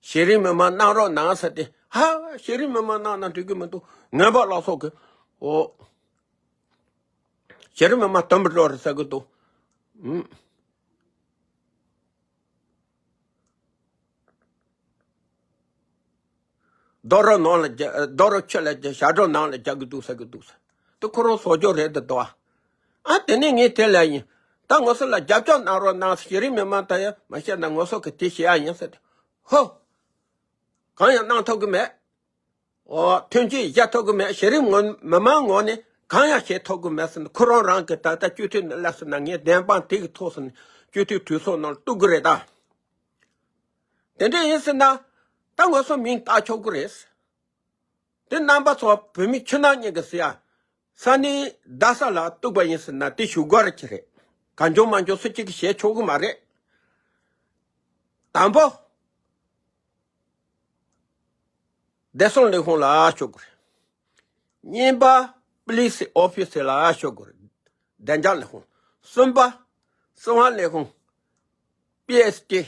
གཞི་རིམ་མི་མང་གནང་རོགས་གནང་ཟེར་ཏེ། ཧ། གཞི་རིམ་མི་མང་གནང་ན་འགྲིག་གི་མི་འདུག་ངན་པ་ལགས་སོ་གི། ཨོ། གཞི་རིམ་མི་མང་དམ་པོ་འགྲོ་རེད་ཟེར་གི་འདུག་ཨུམ། རྡོ་རོ་ནང་ལ་རྒྱ། རྡོ་རོ་ཆུ་ལ་རྒྱ། ཞྭ་སྒྲོག་ནང་ལ་རྒྱག་གི་འདུག་ཟེར་གི་འདུག་ཟེར། དེ་ཁོ་རང་བཟོ་བཅོས་རེད་འདུག་དོ། ཨ། དེ་ནས་ངས་དེ་ལ་ཡིན། ད་ང་ཚོ་ལ་རྒྱབ་སྐྱོར་གནང་རོགས་གནང་། གཞི་རིམ་མི་མང་ད་ཡ་མ་བཤད་ན་ང་ཚོ་གི་དེ་བྱེད་ཡ་ཡིན་ཟེར་ཏེ། ཧོ། གང་ཡང་གནང་ཐུབ་གི་མེད། ཨོ། ཐོན་སྐྱེད་བཞག་ཐུབ་གི་མེད། གཞི་རིམ་ངོ་མི་མང་ངོས་ནས་གང་ཡང་བྱེད་ཐུབ་གི་མེད་ཟེར་ནས། ཁོ་རང་རང་གི་ད་ལྟ་སྤྱི་འཐུས་ནང་སླེབས་ཟེར་ན། ངས་བདེན་དཔང་དེ་གི་ཐོག་ཟེར་ནས་སྤྱི་འཐུས་གྲོས་ཚོགས་ནང་ལ་གཏུག་གི་རེད་ད། དེ་འདྲ་ཡིན་ཟེར་ན་ད་ང་ཚོ་མིང་བཏགས་ཆོག་གི་རེད། དེ་རྣམ་པ་ཚོ་བོད་མི་ཕྱི་ནང་གཉིས་ཀྱི་ཟེར་ཡ། ས་གནས་རྡ་ས་ལ་གཏུག་པ་ཡིན་ཟེར་ན་དེ་ཞུ་དགོས་རེད་ཀྱི་རེད། གང་བྱུང་མང་བྱུང་སུ་གཅིག་གིས་བྱེད་ཆོག་གི་མ་རེད། དང་པོ། བདེ་སྲུང་ལས་ཁུངས་ལ་ཞུ་དགོས་རེད། གཉིས་པ། པུ་ལི་སི་ཨོ་ཕི་སི་ལ་ཞུ་དགོས་རེད། བདེ་འཇགས་ལས་ཁུངས། གསུམ་པ། སྲིད་དབང་ལས་ཁུངས། པི་ཨེས་ཀེ།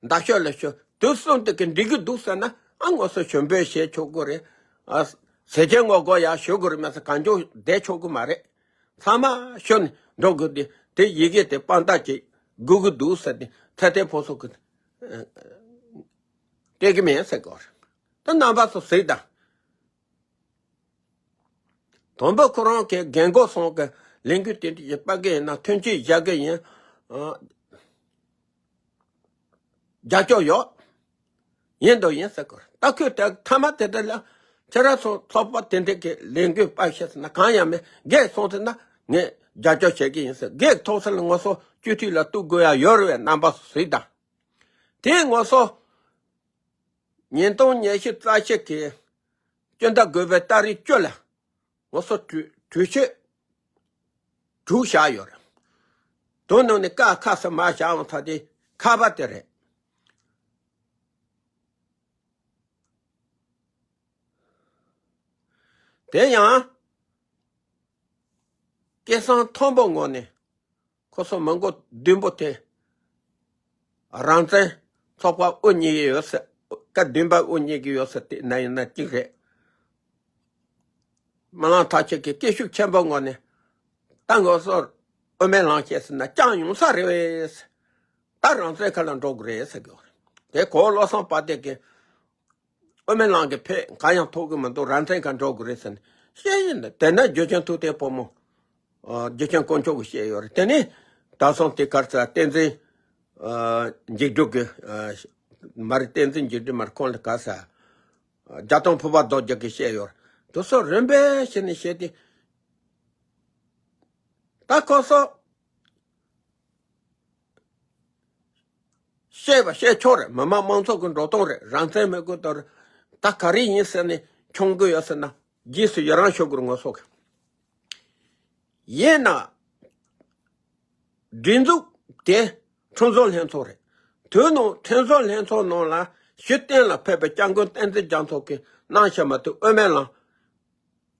འདི་ཕྱོགས་ལ་ཞུ། དུས་གསུམ་དུ་གི་འགྲིག་གི་འདུག་ཟེར་ན། ཨ། ང་ཚོ་ཞུ་འབོད་བྱེད་ཆོག་གི་རེད། ཨ། ཟས་བཅད་ངོ་རྒོལ་ཡང་ཞུ་དགོས་རེད། མ་ཟད་གང་བྱུང་བསྡད་ཆོག་གི་མ་རེད། ཚང་མ་ཞུ་ནས་འགྲོ་དགོས་ཏེ། དེ་ཡི་གེ་དེ་དཔང་རྟགས་ཅིག་དགོས་ཀྱི་འདུག་ཟེར་ཏེ་ཚེ་བརྟན་ཕུན་ཚོགས་ཀྱིས་སྤྲད་ཀྱི་མེད་ཟེར་གོ་རེད། ད་རྣམ་པ་ཚོ་གཟིགས་དང་། དང་པོ་ཁོ་རང་གི་རྒན་གོག་ཚོ་གི་ལས་འགུལ་དེ་འདྲ་ཞིག་སྤར་གི་ཡིན་ན་ཐོན་སྐྱེད་བཞག་གི་ཡིན། ཨ། རྒྱབ་སྐྱོར་ཡོད། ཡིན་དང་ཡིན་ཟེར་གོ། ད་ཁོས་དེ་མཐའ་མ་དེ་འདྲ་ལ་ཁྱེད་རང་ཚོ་ཚོགས་པ་དེ་འདྲ་གི་ལས་འགུལ་སྤར་ཤེས་ཟེར་ན་གང་ཡང་མེད། སྒེར་སོང་ཟེར་ན་ངས་རྒྱབ་སྐྱོར་བྱེད་ཀྱི་ཡིན་ཟེར། སྒེར་ཐོག་ས་ལ་ང་ཚོ་སྤྱི་འཐུས་ལ་གཏུག་དགོས་ཡ་ཡོད་རེད་པས། རྣམ་པ་ཚོ་གཟིགས་དང་། དེ་ང་ཚོ་ཉིས་སྟོང་ཉི་ཤུ་རྩ་བཞི་གི་སྤྱི་ཟླ་དགུ་པའི་ཏ་རིག་བཅུ་ལ་ང་ཚོ་གྲོས་གྲོས་ཆོད་དྲུག་བཞག་ཡོད་རེད། དེ་ནང་ནས་ཀ་ཁ་ས་མ་བཞག་འོང་ཐ་དེ་ཁ་པ་དེ་རེད། དེ་ཡང་སྐལ་བཟང་མཐོན་པོ་ངོས་ནས་ཁོ་ཚོ་མི་མགོ་བདུན་པོ་དེ་རང་བཙན་ཚོགས་པ་དབུ་བརྙེས་ཀྱི་ཡོད་ཟེར། སྐབས་བདུན་པ་དབུ་བརྙེས་ཀྱི་ཡོད་ཟེར། དེ་ན་ཡིན་ན་གཅིག་རེད། སྨོན་ལམ་ཐག་ཆོད་ཀྱི་སྐད་ཤུགས་ཆེན་པོ་ངོས་ནས་ད་ང་ཚོ་དབུ་མའི་ལམ་བཤད་ཟེར་ན་ཅང་ཡོང་ས་རེད་བས། ད་རང་བཙན་ཁ་ལ་འགྲོ་དགོས་རེད་ཟེར་གྱི་ཡོད་རེད། དེ་གོ་བློ་བཟང་དཔལ་ལྡན་གྱིས་དབུ་མའི་ལམ་གྱི་ཕན་གང་ཡང་ཐོགས་ཀྱི་མི་འདུག་རང་བཙན་ཁ་འགྲོ་དགོས་རེད་ཟེར་ནས་བཤད་ཡིན། དེ་ན་རྒྱུ་ཆེན་ཐུབ་བསྟན་ཕོ་མོ། ཨ། རྒྱུ་ཆེན་དཀོན་མཆོག་གིས་བཤད་ཡོད་རེད། དེ་ནས་ད་སོང་དེ་གར་ས་བསྟན་འཛིན། ཨ། འཇིགས་སྒྲོལ་གྱི། ཨ། མ་རེད། བསྟན་འཛིན་འཇིགས་སྒྲོལ་མ་རེད། ཁོང་ལ་ག་ས། རྒྱ་སྟོན་ཕུར་པ་རྡོ་རྗེ་གིས་བཤད་ཡོད་རེད། དེ་ཚོ་རིམ་པས་བྱས་ནས་བཤད་དེ། ད་ཁོ་ཚོ་བཤད་པ་བཤད་ཆོག་རེད། མི་དམངས་མང་ཚོགས་ཀྱི་འགྲོ་སྟངས་རེད། རང་བཙན་མི་དགོས་དོན་རེད། ད་ག་རེ་ཡིན་ཟེར་ནས་མཆོང་གི་ཡོད་ཟེར་ན་རྗེས་སུ་ཡི་རང་ཞུ་དགོས་རེད་ང་ཚོ་གི། ཡིན་ན། སྒྲིག་འཛུགས་དེ་ཁྲིམས་བཟོ་ལྷན་ཚོགས་རེད། དེའི་ནང་ཁྲིམས་བཟོ་ལྷན་ཚོགས་ནང་ལ་ཞུ་གཏན་ལ་ཕེབས་པའི་སྐྱབས་མགོན་བསྟན་འཛིན་རྒྱ་མཚོ་གིས་གནང་བཞག་མ་ཐུབ་དབུ་མའི་ལམ་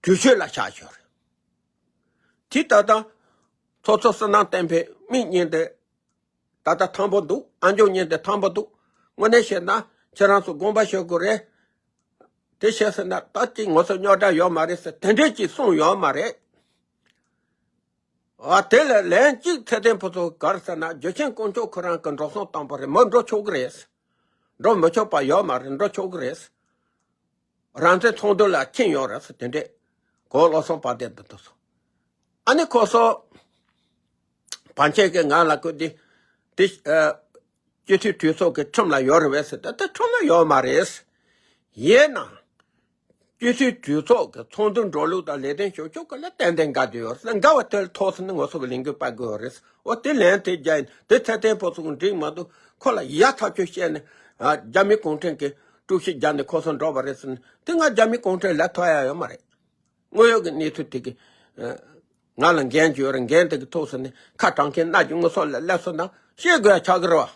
གྲོས་ཆོད་ལ་བཞག་ཡོད་རེད། དེ་ད་ལྟ་ཚོགས་གཙོ་བསོད་ནམས་བསྟན་འཕེལ་མིག་གཉིས་དེ་ད་ལྟ་ཐང་པོ་འདུག་ཨ་མཆོག་གཉིས་དེ་ཐང་པོ་འདུག་དངོས་གནས་བཤད་ན་ཁྱེད་རང་ཚོ་དགོངས་པ་ཞུ་དགོས་རེད། དེ་བཤད་ཟེར་ན་ད་ཅིག་ང་ཚོ་རྙོག་དྲ་ཡོད་མ་རེད་ཟེར་དེ་འདྲས་ཅིག་གསུངས་ཡོད་མ་རེད། ཨ། དེ་ལ་ལན་གཅིག་ཚེ་བརྟན་ཕུན་ཚོགས་ག་རེ་ཟེར་ན་རྒྱུ་ཆེན་དཀོན་མཆོག་ཁོ་རང་གི་འགྲོ་སོང་བཏང་པ་རེད། མི་འགྲོ་ཆོག་གི་རེད། འགྲོ་མི་ཆོག་པ་ཡོད་མ་རེད། འགྲོ་ཆོག་གི་རེད། རང་བཙན་ཚོགས་འདུ་ལ་ཕྱིན་ཡོད་རེད་ཟེར་དེ་འདྲས་གོ་བློ་བཟང་དཔལ་ལྡན་དེ་འདུག་སོང་། ཨ་ནི་ཁོ་ཚོ་བར་ཆད་ཀྱི་ང་ལ་བཀོད་དེ་དེ། ཨ། སྤྱི་འཐུས་གྲོས་ཚོགས་ཀྱི་ཁྲིམས་ལ་ཡོད་རེད་བས་ཟེར་ད་ལྟ་ཁྲིམས་ལ་ཡོད་མ་རེད། ཡིན་ན། སྤྱི་འཐུས་གྲོས་ཚོགས་ཀྱི་ཚོགས་འདུ་འགྲོ་ལུགས་དང་ལས་དོན་བྱེད་ཕྱོགས་ཀྱི་ལ་ཏན་ཏན་འགལ་དུ་ཡོད་རེད། འགལ་བ་དེ་ལ་ཐོགས་ཟིན་ན་ང་ཚོ་གི་ལས་འགུལ་སྤེལ་དགོས་ཡོད་རེད། འོ་དེ་ལན་དེ་རྒྱག་ཡིན་དེ་ཚེ་བརྟན་ཕུན་ཚོགས་འགྲིག་མ་འདུག་ཁོ་ལ་ཡག་ཐག་ཆོད་བཤད་ནས། ཨ། རྒྱ་མི་གུང་ཁྲན་གྱི་དཀྲུག་ཤིང་རྒྱག་ནས་ཁོ་ཚོ་འགྲོ་བ་རེད་ཟེར་ནས་དེ་ང་རྒྱ་མི་གུང་ཁྲན་ལབ་ཐུབ་ཡ་ཡོད་མ་རེད། དངོས་ཡོད་ཀྱི་གནས་ཚུལ་དེ་གི། ཨ། ང་ལ་འགན་ཅིག་ཡོད་རེད། འགན་དེ་གི་ཐོག་ཟེར་ནས་ཁ་དྲང་ཁན་སྣ་གི་ངོ་སོགས་ལ་སླེབས་སོང་ན་བཤད་དགོས་ཡ་ཆགས་ཀྱི་རེད་བ།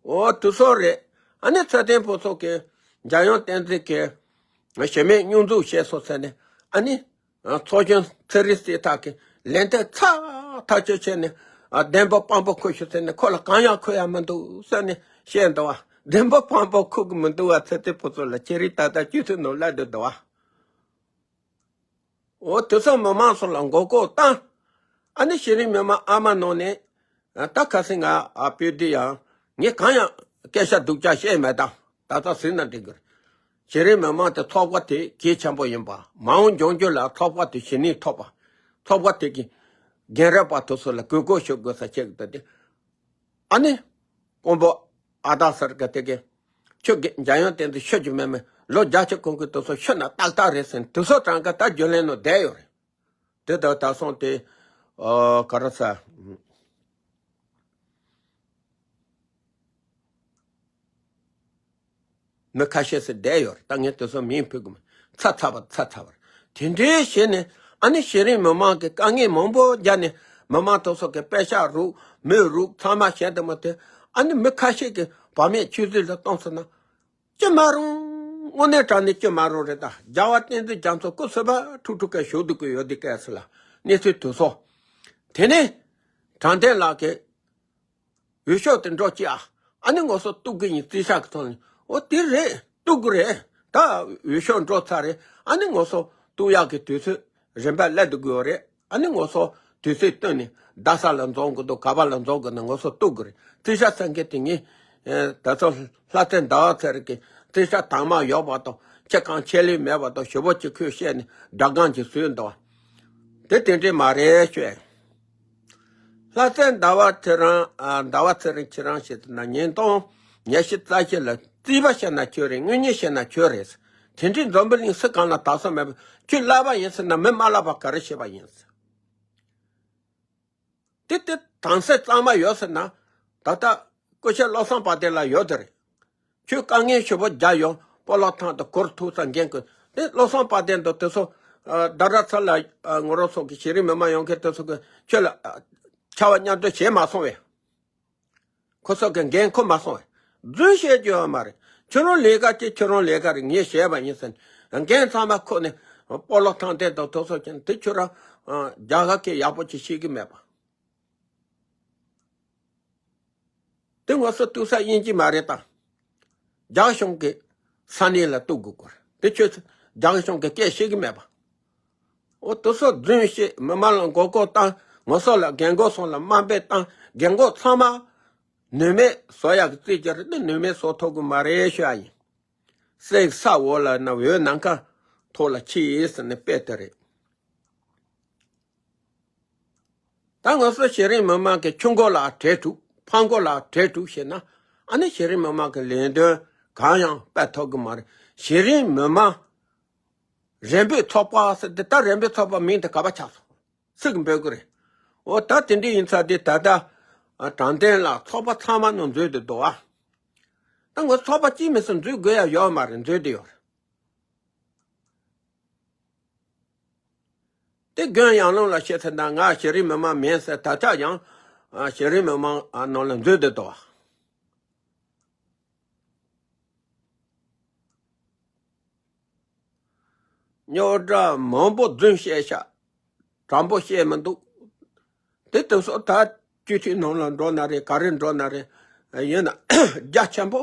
འོ་དེ་ཚོ་རེད། ཨ་ནི་ཚེ་བརྟན་ཕུན་ཚོགས་ཀྱིས་འཇམ་དབྱངས་བསྟན་འཛིན་གྱིས་གཞི་མེད་སྙོན་འཛུགས་བྱས་སོང་ཟེར་ནས། ཨ་ནི་ཚོགས་གཞོན་ཚེ་རིང་སྲིད་ཐར་གྱིས་ལན་དེ་ཚ་ཐག་ཆོད་བྱས་ནས། ཨ། བདེན་པ་དཔང་པོ་འཁུར་ཤོག་ཟེར་ནས་ཁོ་ལ་གང་ཡང་འཁུར་ཡ་མི་འདུག་ཟེར་ནས་བཤད་འདུག་བ། བདེན་པ་དཔང་པོ་འཁུར་གི་མི་འདུག་བ། ཚེ་བརྟན་ཕུན་ཚོགས་ལ་ཁྱེད་རིགས་ད་ལྟ་སྤྱི་འཐུས་ནང་སླེབས་འདུག་འདུག་བ། འོ་དེ་ཚོ་མི་མང་ཚོ་ལ་མགོ་སྐོར་བཏང་། ཨ་ནི་གཞི་རིམ་མི་མང་ཨ་མ་ནང་ནས། ཨ། ད་ཁ་སང་ང་ཨ་བོད་འདི་ཡང་ངས་གང་ཡང་སྐད་ཆ་སྡུག་ཅག་བཤད་མེད་ད། ད་ལྟ་ཟིན་ན་འགྲིག་གི་རེད། གཞི་རིམ་མི་མང་དེ་ཚོགས་པ་དེ་གལ་ཆེན་པོ་ཡིན་པ། མ་འོངས་འབྱུང་འགྱུར་ལ་ཚོགས་པ་དེ་གཞི་ནས་ཐོབ་པ། ཚོགས་པ་དེ་གི་རྒན་རབས་པ་དེ་ཚོ་ལ་གུས་བཀུར་ཞུ་དགོས་ས་བྱེད་གི་ད་དེ། ཨ་ནི། དཔོན་པོ་ཨ་ད་ཟེར་གི་དེ་གི། ཁྱོད་ཀྱི་འཇམ་དབྱངས་བསྟན་འཛིན་ཤོད་ཀྱི་མེད་མེད་ལོ་བརྒྱད་ཅུ་གོང་གི་དེ་ཚོ་ཤོད་ན་ཏག་ཏག་རེད་ཟེར་ནས་དེ་ཚོ་གྲངས་ཀ་ད་རྒྱུན་ལས་ནང་བསྡད་ཡོད་རེད། དེ་ད་ད་སོང་དེ། ཨ། ག་རེ་ཟ། མི་ཁ་ཤས་ཤིག་བསྡད་ཡོད་རེད། ད་ངས་དེ་ཚོ་མིང་ཕུད་གི་མེད། ཚ་ཚ་བ་ཚ་ཚ་བ་རེད། དེ་འདྲའི་བྱས་ནས་ཨ་ནི་གཞི་རིམ་མི་མང་གི་དཀའ་ངལ་མང་པོ་རྒྱབ་ནས་མི་མང་དེ་ཚོ་གི་པེ་ཤག་རུག་མི་རུག་ཚང་མ་བྱས་དེ་མ་དེ། ཨ་ནི་མི་ཁ་ཤས་ཀྱི་བག་མེད་ཆུད་ཟོས་ལ་གཏོང་ཟེར་ན། ཅི་མ་རུང་། དངོས་གནས་དྲང་གནས་ཅི་མ་རུང་རེད་ད། རྒྱལ་བ་བསྟན་འཛིན་རྒྱ་མཚོ་སྐུ་ཚེ་བར་ཁྲུག་ཁྲུག་ག་བཞུགས་འདུག་གི་ཡོད་འདི་སྐད་ཟེར་ལ་གནས་ཚུལ་དེ་ཚོ། དེ་ནས་དྲང་བདེན་ལགས་ཀྱིས་འོས་ཤོག་དེ་འགྲོ་ཅི་ཨ། ཨ་ནི་ང་ཚོ་གཏུག་གི་ཡིན་རྩིས་ཞག་གི་ཐོག་ནས། འོ་དེ་རེད། གཏུག་གི་རེད། ད་འོས་ཤོག་འགྲོ་ཚར་རེད། ཨ་ནི་ང་ཚོ་གཏུག་ཡག་གི་དུས་ཚོད་རིམ་པ་སླེབས་འདུག་གི་ཡོད་རེད། ཨ་ནི་ང་ཚོ་དུས་ཚོད་བཏོན་ནས་རྡ་ས་ལ་འཛོམས་དགོས་འདུག་ག་པ་ལ་འཛོམས་དགོས་ན་ང་ཚོ་གཏུག་གི་རེད། རྩིས་ཞག་ཚང་གི་དེ་ངས་ད་ཚོ་ལྷ་རྩེ་ཟླ་བ་ཚེ་རིང་གི་རྩིས་ཞག་དྭངས་མ་ཡོད་པ་དང་ཁྱེད་གང་ཆད་ལུས་མེད་པ་དང་ཞུ་བོ་གཅིག་ཁོས་བཤད་ནས་སྒྲ་སྒམ་གཅིག་བཟོས་འདུག་བ། དེ་དེ་འདྲས་མ་རེད་ཤོད། ལྷ་རྩེ་ཟླ་བ་ཚེ་རིང་། ཨ། ཟླ་བ་ཚེ་རིང་ཁྱེད་རང་བཤད་ན་ཉིས་སྟོང་ཉི་ཤུ་རྩ་བཞི་ལ་རྩིས་པ་བཤད་ན་ཁྱོད་རེད། དངུལ་གཉེར་བཤད་ན་ཁྱོད་རེད། དེ་འདྲའི་འཛམ་བུ་གླིང་སུ་གང་ལ་དག་ས་མེད་པ་ཁྱོད་བསླབ་པ་ཡིན་ཟེར་ན་མི་མ་བསླབ་པ་ག་རེ་བྱེད་པ་ཡིན་ཟེར། དེ་དེ་དྭངས་གསལ་གཙང་མ་ཡོད་ཟེར་ན་ད་ལྟ་སྐུ་ཞབས་བློ་བཟང་དཔལ་ལྡན་ལ་ཡོད་དེ་རེད། ཁྱོད་དཀའ་ངལ་ཞེ་པོ་རྒྱག་ཡོང་སྤོ་ལགས་ཐང་དུ་གུར་ཐུག་ས་འགན་ཁུར། དེ་བློ་བཟང་དཔལ་ལྡན་དང་དེ་ཚོ། ཨ། རྡ་ར་ཚ་ལ། ཨ། ངོ་རོ་སོགས་ཀྱི་གཞི་རིམ་མི་མང་ཡོང་མཁན་དེ་ཚོ་གི་ཁྱོད་ལ། ཨ། ཆར་པ་མཉམ་དུ་བྱེད་མ་སོང་བས། ཁོ་ཚོ་གི་འགན་ཁུར་མ་སོང་བས། རྫུན་བཤད་རྒྱུ་ཡོད་མ་རེད། ཁྱོད་རང་ལས་ཀ་ཅིག་ཁྱོད་རང་ལས་ཀ་རེད། ངས་བྱས་པ་ཡིན་ཟེར་ནས་འགན་ཚང་མ་ཁུར་ནས། སྤོ་ལོ་ཐང་དེ་དང་ཐོ་སོ་ཅན་དེ་ཁྱོད་རང་རྒྱ་གར་གི་ཡག་པོ་ཅིག་ཤེས་ཀྱི་མེད་པ། དེ་ང་ཚོ་ཏུ་ས་དབྱིན་ཇི་མ་རེད་ད། རྒྱ་གཞུང་གི་ས་གནས་ལ་གཏུག་དགོས་སྐོར་དེ་ཁྱོད་རྒྱ་གཞུང་གི་སྐད་ཤེས་ཀྱི་མེད་པ། འོ་དེ་ཚོ་རྫུན་བཤད། མི་མང་ལ་མགོ་སྐོར་བཏང་། ང་ཚོ་ལ་རྒན་གོག་ཚོ་ལ་དམའ་འབེབས་བཏང་། རྒན་གོག་ཚང་མ་ནུས་མེད་བཟོ་ཡག་གི་རྩིས་ཀྱི་རེད། དེ་ནུས་མེད་བཟོ་ཐུབ་གི་མ་རེད་ཤོད་ཡ་ཡིན། གསེར་ས་འོག་ལ་ན་འོད་ནམ་མཁའ་ཐོག་ལ་ཆེ་ཟེར་ནས་དཔེ་དེ་རེད། ད་ང་ཚོ་གཞི་རིམ་མི་མང་གི་ཆུ་མགོ་ལ་བྲེལ་འགྲོ། ཕ་མགོ་ལ་བྲེལ་འགྲོ་བྱས་ན། ཨ་ནི་གཞི་རིམ་མི་མང་གི་ལས་དོན་གང་ཡང་སྤེལ་ཐུབ་གི་མ་རེད། གཞི་རིམ་མི་མང་རེ་འབོད་ཚོགས་པ་ཟེར་ཏེ། ད་རེ་འབོད་ཚོགས་པ་མིང་དེ་ག་པར་ཆགས་སོང་། སུ་གིས་འབོད་གི་རེད། འོ་ད་དེ་འདྲ་ཡིན་ཙང་དེ་ད་ལྟ་དྲང་བདེན་ལ་ཚོགས་པ་ཚང་མ་ནང་འཛུལ་དུ་འདུག་ཨ། ད་ང་ཚོགས་པ་གཅིག་མི་སྲིད་འཛུལ་དགོས་ཡ་ཡོད་མ་རེད། འཛུལ་དུ་ཡོད་རེད། དེ་རྒན་ཡང་ལུང་ལ་བཤད་ཚེ་ན། ང་གཞི་རིམ་མི་མང་མིན་ཟེར། ད་ཆ་ཡང་གཞི་རིམ་མི་མང་ནང་ལ་འཛུལ་དུ་འདུག་བ། རྙོག་དྲ་མང་པོ་རྫུན་བཤད་ཤག་དྲང་པོ་བཤད་མི་འདུག་དེ་དེ་ཚོ་ད་སྤྱི་འཐུས་ནང་ལ་འགྲོ་ན་རེད། ག་རེ་འགྲོ་ན་རེད། ཡིན་ན་རྒྱ་ཆེན་པོ་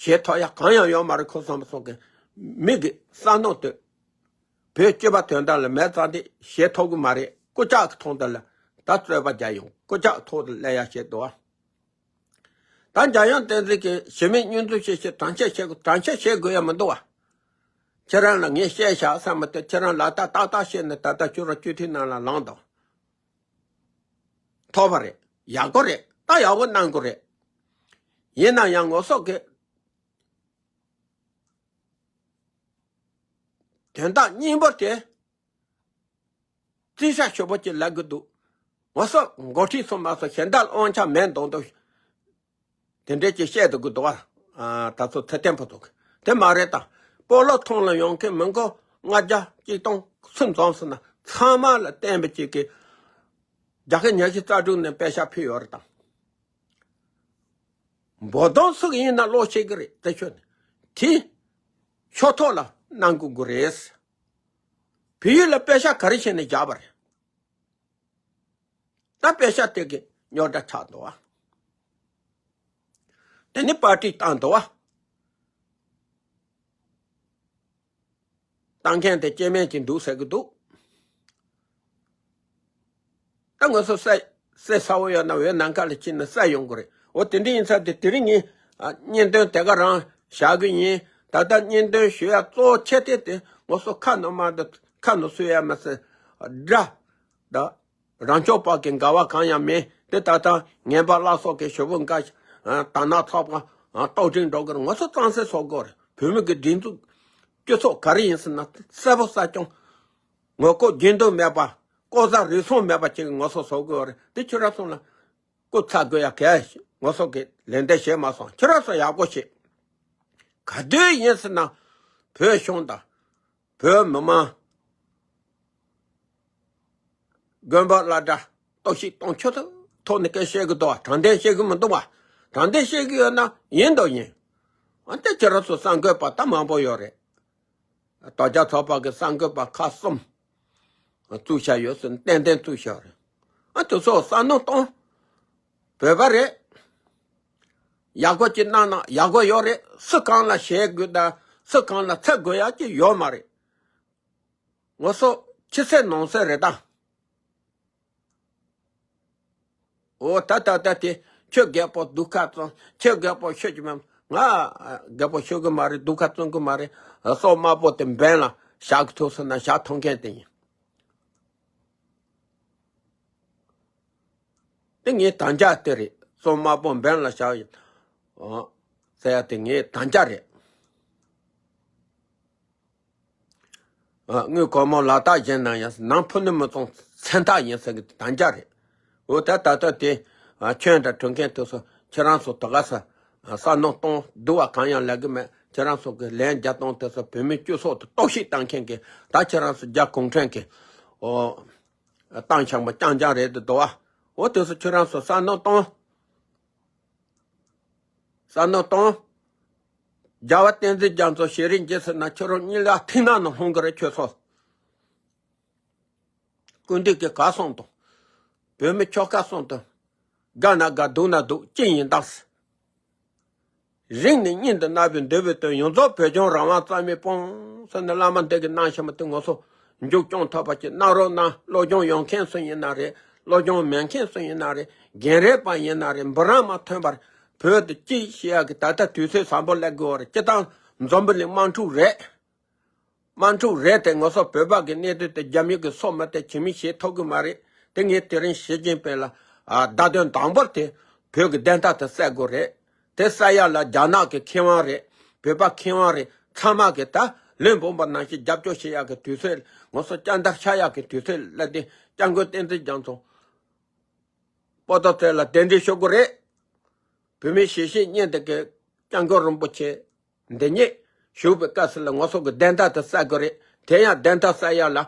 བྱེད་ཐུབ་ཡ་གང་ཡང་ཡོད་མ་རེད། ཁོ་ཚང་མ་ཚོ་གི་མི་གི་བསམ་མནོ་དེ། བོད་སྤྱི་པ་དོན་དག་ལ་མེད་ཙང་དེ་བྱེད་ཐུབ་གི་མ་རེད། སྐུ་ལྕགས་ཀྱི་ཐོག་འདི་ལ་ད་རྩོད་པ་རྒྱག་ཡོང་། སྐུ་ལྕགས་ཐོག་ཏུ་སླེབས་ཡ་བྱེད་དོ། ད་འཇམ་དབྱངས་བསྟན་འཛིན་གྱིས་གཞི་མེད་བསྙོན་འཛུགས་བྱེད་ཕྱིར་དྲང་བཤད་བྱེད་དགོས། དྲང་བཤད་བྱེད་དགོས་ཡ་མི་འདུག་བ། ཁྱེད་རང་ལ་ངས་བཤད་བཞག་བསམ་མི་ཐུབ། ཁྱེད་རང་ལ་ད་ཏག་ཏག་བཤད་ནས་ད་ལྟ་ཁྱོད་རང་སྤྱི་འཐུས་ནང་ལ་ལངས་དང་། ཐོབ་པ་རེད། ཡག་པོ་རེད། ད་ཡག་པོ་གནང་དགོས་རེད། ཡིན་ན་ཡང་ངོ་སོགས་ཀྱི་དོན་དག་སྙིང་པོ་དེ་རྩིས་ཆ་ཞིབ་པོ་ཅིག་ལབ་དགོས་འདུག་ངོ་སོགས་འགོ་ཁྲིད་ཚོ་མ་སོགས་གཞན་དག་ལ་དབང་ཆ་མེད་མདོག་མདོག་དེ་འདྲས་ཅིག་བཤད་དགོས་འདུག་བ། ཨ། ད་ཚོ་ཚེ་བརྟན་ཕོ་ཚོ་གི་དེ་མ་རེད་ད། སྤོ་ལོ་ཐོང་ལ་ཡོང་མཁན་མི་མགོ་ལྔ་བརྒྱ་གཅིག་སྟོང་སུ་འཛོམས་སོང་ན། ཚང་མ་ལ་བསྟན་པ་ཅིག་གི་བརྒྱ་ཆ་ཉི་ཤུ་རྩ་དྲུག་ནས་པེ་ཤག་ཕུལ་ཡོད་རེད་ད། འབོ་དོང་སུ་ཡིན་ན་ལོག་ཤེས་ཀྱི་རེད། དེ་ཆོད་ནས་དེ་ཆོག་ཐོག་ལ་གནང་དགོས་ཀྱི་རེད། བལ་ཡུལ་ལ་པེ་ཤག་ག་རེ་བྱས་ནས་བཞག་པ་རེད། ད་པེ་ཤག་དེ་གི་རྙོག་དྲ་ཆགས་འདུག་བ། དེ་ནི་པར་ཊི་བཏང་འདུག་བ། བཏང་མཁན་དེ་སྐྱེ་དམན་ཅིག་འདུག་ཟེར་གི་འདུག་ད་ང་ཚོ་གསལ་གསལ་གསལ་པོ་ཡོད་ན་འོད་ནམ་མཁའ་ལ་ཕྱིན་ན་གསལ་ཡོང་གི་རེད། འོ་དེ་འདྲ་ཡིན་ཙང་དེ་དེ་རིང་ངས་ཨ་བརྙན་ཐུང་དེ་ག་རང་བཞག་གི་ཡིན། ད་ལྟ་བརྙན་ཐུང་ཞུ་ཡ་གཙོ་བོ་ཆེ་དེ་དེ་ང་ཚོ་ཁ་ནང་མ་འདི་ཁ་ནང་གསོད་ཡ་མ་ཟད་དགྲ་ད་རང་སྐྱོང་པ་གི་འགལ་བ་གང་ཡང་མེད། དེ་ད་ལྟ་ངན་པ་བླ་སྲོག་གི་ཞུ་བོ་འགའ་ད་ན་ཚགས་པ་རྟོག་སྒྲིག་འགྲོ་གི་རེད། ང་ཚོ་གཙང་སེལ་བཟོ་དགོས་རེད། བོད་མི་གི་སྒྲིག་འཛུགས་སྤྱི་ཚོགས་ག་རེ་ཡིན་ཟེར་ན་གསལ་པོ་གསལ་རྐྱང་། ངོ་ལྐོག་རྒྱུན་དུ་མེད་པ། ལྐོག་ཟ་རུལ་སུངས་མེད་པ་ཅིག་ངོ་སོ་བཟོ་དགོས་རེད། དེ་ཁྱོད་རང་ཚོ་ལ་སྐུ་ཚ་དགོས་ཡ་གལ་ངོ་སོ་གི་ལན་འདེབས་བྱས་མ་སོང་། ཁྱོད་རང་ཚོ་ཡག་པོ་བྱེད། ག་དུས་ཡིན་ཟེར་ན་བོད་གཞུང་དང་བོད་མི་མང་དགོན་པ་བླ་གྲྭ་གཏོར་བཤིག་གཏོང་ཆོག་ཐུབ་ཐོག་ནས་སྐད་བཤད་གི་འདུག་བ། དྲང་བདེན་བཤད་གི་མི་འདུག་བ། དྲང་བདེན་བཤད་གི་ཡོད་ན་ཡིན་དང་ཡིན། ཨ་དེ་ཁྱེད་རང་ཚོ་གསར་འགོད་པ་ད་མང་པོ་ཡོད་རེད། དོལ་རྒྱལ་ཚོགས་པ་གི་གསར་འགོད་པ་ཁག་གསུམ་བཙུགས་བཞག་ཡོད་ཟེར་ཏན་ཏན་བཙུགས་བཞག་རེད། ཨ་དེ་ཚོ་བསམ་མནོ་གཏོང་། བོད་པ་རེད། ཡག་པོ་ཅིག་གནང་ན་ཡག་པོ་ཡོད་རེད། སུ་གང་ལ་ཞེད་དགོས་དང་སུ་གང་ལ་འཚེ་དགོས་ཡག་ཅིག་ཡོད་མ་རེད། ངོ་སོ་ཕྱི་གསལ་ནང་གསལ་རེད་ད། འོ་ད་ད་ད་དེ་ཁྱོད་རྒད་པོ་སྡུག་ཁ་བཙོང་། ཁྱོད་རྒད་པོ་ཤོད་ཀྱི་མེད། ང་རྒད་པོ་ཤོད་གི་མ་རེད། སྡུག་ཁ་བཙོང་གི་མ་རེད། སྲོག་དམར་པོ་དེ་འབེན་ལ་བཞག་གི་ཐུབ་སོང་ན་བཞག་ཐུབ་མཁན་དེ་ཡིན། དེ་ངའི་དམ་བཅའ་དེ་རེད། སྲོག་དམར་པོ་འབེན་ལ་བཞག་ཡིན། ཨོ། ཟེར་ཡ་དེ་ངའི་དམ་བཅའ་རེད། ཨ་དངུལ་སྒོར་མོ་ལག་རྟགས་གཞན་ནང་ཡང་ནང་ཕུ་ནུ་མི་ཚང་མཚན་རྟགས་ཡིན་ཟེར་གི་དམ་བཅའ་རེད། འོ་ད་ད་ལྟ་དེ་ཨ་ཁྱོད་འདྲ་གྲོས་མཁན་དེ་ཚོ་ཁྱེད་རང་ཚོ་དེ་ག་ས་ཨ་བསམ་མནོ་གཏོང་སྡུག་པ་གང་ཡང་ལབ་གི་མེད། ཁྱེད་རང་ཚོ་གི་ལན་རྒྱག་སྟངས་དེ་ཚོ་བོད་མི་སྤྱི་ཚོགས་དེ་གཏོར་བཤིག་བཏང་མཁན་གི་ད་ཁྱེད་རང་ཚོ་རྒྱ་གུང་ཁྲན་གི་ཨོ་བཏང་ཆགས་པ་རྐྱང་རྐྱང་རེད་འདུག་བ། འོ་དེ་ཚོ་ཁྱེད་རང་ཚོ་བསམ་མནོ་གཏོང་། བསམ་མནོ་གཏོང་། རྒྱལ་བ་བསྟན་འཛིན་རྒྱ་མཚོ་ཞལ་རས་མཇལ་ཟེར་ན་ཁྱོད་རང་གཉིད་ལ་ཐིག་ནག་ནང་ལྷུང་གི་རེད་ཁྱོད་ཚོ། སྐུ་མདུན་གྱིས་ག་གསུངས་དང་། བོད་མི་ཁྱོ་ག་གསུངས་དང་། དགའ་ན་དགའ་སྡུག་ན་སྡུག་ཅི་ཡིན་དང་། རིང་ནས་སྙིང་དུ་བརྣག་པའི་འདོད་པའི་དོན། ཡོངས་རྫོགས་བོད་ལྗོངས་རང་དབང་རྩ་མེད་སྤོང་ཟེར་ནས་བླ་མ་འདི་གི་གནང་བཞིན་པ་དེ་ང་ཚོ་མཇུག་སྐྱོང་ཐུབ་པ་ཅིག་གནང་རོགས་གནང་། སློབ་སྦྱོང་ཡོད་མཁན་སུ་ཡིན་ན་རེད། སློབ་སྦྱོང་མེད་མཁན་སུ་ཡིན་ན་རེད། རྒན་རབས་པ་ཡིན་ན་རེད། འབུམ་རམས་མ་ཐོན་པར་བོད་དུ་སྐྱིད་ཞེས་ཡག་གི་ད་ལྟ་དུས་ཚོད་བཟང་པོ་སླེབས་དགོས་པ་རེད། སྤྱིར་བཏང་འཛམ་བུ་གླིང་དམག་འཁྲུག་རེད། དམག་འཁྲུག་རེད་དེ། ང་ཚོ་བོད་པ་གི་གནས་དོན་དེ་རྒྱ་མི་གི་སོ་མི་དེ་ཇི་མི་ཤེས་ཐུབ་གི་མ་རེད། དེ་ངས་དེ་རིང་ཞི་ཅིན་ཕིང་ལ་ཨ་བརྡ་དོན་དང་པོར་དེ་བོད་ཀྱི་བདེན་མཐའ་དེ་གསལ་དགོས་རེད། དེ་གསལ་ཡག་ལ་རྒྱ་ནག་གི་མཁས་དབང་རེད། བོད་པ་མཁས་དབང་རེད། ཚང་མ་གི་ད་ལན་སྦོམ་པ་ནང་བཞིན་རྒྱབ་སྐྱོར་བྱེད་ཡག་གི་དུས་ཚོད། ང་ཚོ་སྐྱ་མདར་ཆགས་ཡག་གི་དུས་ཚོད་སླེབས་ཏེ། སྐྱབས་མགོན་བསྟན་འཛིན་རྒྱ་མཚོ་པོ་ཏོ་ཚེ་ལ་གདན་འདྲེན་ཞུ་དགོས་རེད། བོད་མི་གཞིས་བྱེས་གཉིས་དེ་གི་སྐྱབས་མགོན་རིན་པོ་ཆེ་འདི་ཉིད་བཞུགས་པའི་སྐབས་སུ་ལ་ང་ཚོ་གི་བདེན་མཐའ་དེ་གསལ་དགོས་རེད། དེ་ཡང་བདེན་མཐའ་གསལ་ཡག་ལ་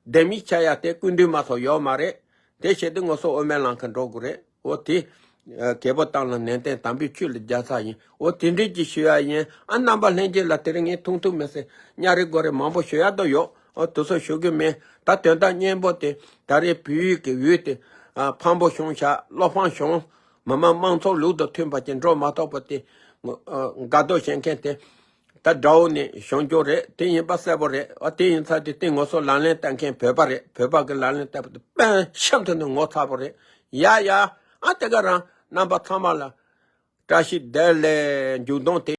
ལྡེ་མིག་ཆགས་ཡག་དེ་སྐུ་མདུན་མ་གཏོགས་ཡོད་མ་རེད། དེ་བྱས་ཏེ་ང་ཚོ་དབུ་མའི་ལམ་ཁ་འགྲོ་དགོས་རེད། འོ་དེ་ཨ་རྒྱལ་པོ་བཏང་ལ་ནན་ཏན་དམ་པའི་ཆོས་ལ་རྒྱལ་ཚར་ཡིན། འོ་དེ་འདྲའི་ཅིག་ཞུ་ཡག་ཡིན། ཨ་རྣམ་པ་ལྷན་རྒྱས་ལ་དེ་རིང་ངས་ཐུང་ཐུང་མི་སེ་ཉ་རེ་དགོ་རེ་མང་པོ་ཞུ་ཡག་དོ་ཡོད། འོ་དེ་ཚོ་ཞུ་གི་མེད། ད་དོན་དག་སྙན་པོ་དེ་ད་རེས་བོད་ཡིག་གི་འོས་དེ་ཨ་ཕངས་པོ་བྱུང་ཤག་བློ་ཕངས་བྱུང་། མི་དམངས་དམངས་གཙོ་ལུགས་དང་མཐུན་པ་ཅིག་འགྲོ་མ་ཐུབ་པ་དེ། ཨ་དགའ་སྡུག་བྱེད་མཁན་དེ་ད་དགྲ་བོ་ནས་བྱུང་རྒྱུ་རེད། དེ་ཡིན་པ་གསལ་པོ་རེད། ཨ་དེ་ཡིན་ཙང་དེ་སྟེང་ང་ཚོ་ལག་ལེན་བསྟར་མཁན་བོད་པ་རེད། བོད་པ་གི་ལག་ལེན་བསྟར་པ་དེ་དཔེ་ཤིན་ཏུ་ནས་ངོ་ཚ་པོ་རེད། ཡ་ཡ། ཨ་དེ་ག་རང་རྣམ་པ་ཚང་མ་ལ་བཀྲ་ཤིས་བདེ་ལེགས། མཇུག་སྡོམ་དེ།